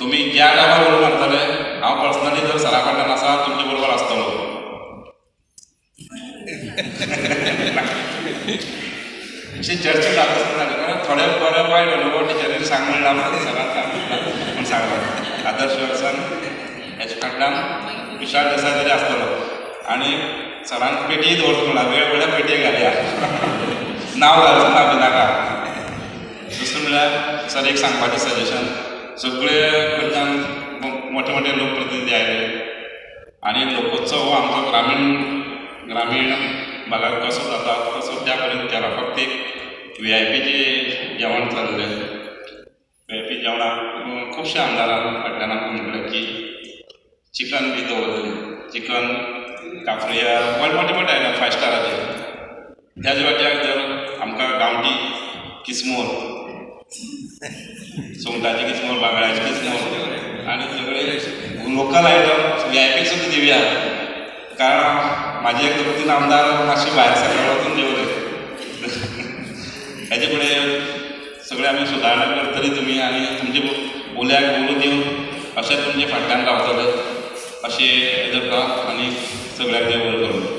[SPEAKER 6] तुमी ज्या गांवार उलो मारतले हांव पर्सनली जर सरा कडल्यान आसा तुमचे बरोबर आसतलो. अशी चर्चा जाता जाली कारण थोडे बरे वायट अनुभव टिचरीन सांग म्हणला सरान सांग म्हूण सांगला. आदर्श युवा संघ हेचे कडल्यान विशाल देसाय तरी आसतलो आनी सरान पेटी दवरता म्हणला, वेगवेगळ्या पेटये घालया, नांव घालचें ना बी नाका. दुसरें म्हणल्यार सर एक सांगपाचें सजेशन, सगळे कडच्यान मोठे मोठे लोकप्रतिनिधी आयले आनी लोकोत्सव हो आमचो ग्रामीण भागात कसो जाता तसो त्या परेन केला. फक्त एक व्हीआयपीचें जेवण चल्लें, व्हीआयपी जेवणाक खुबशे आमदारान फाटल्यान आमकां म्हणलें की चिकन बी दवरलें, चिकन काफ्रिया मोठे मोठे आयटम 5 स्टाराचे. त्याच वाट्याक जर आमकां गांवठी किस्मूर, सुंगटाची किस्मूर, बांगड्याची किस्मूर आनी सगळे लोकल आयटम व्हीआयपीक सुद्दां दिवया, कारण म्हाजे एक 2-3 आमदार मातशे भायर सरकार वचून जेवले. हेजे फुडें सगळे आमी सुदारणा करतली तुमी आनी तुमचे उल्याक उलो दिवन अशें तुमचे फाटल्यान रावतले अशें धरता आनी सगळ्याक देव बरें करूं.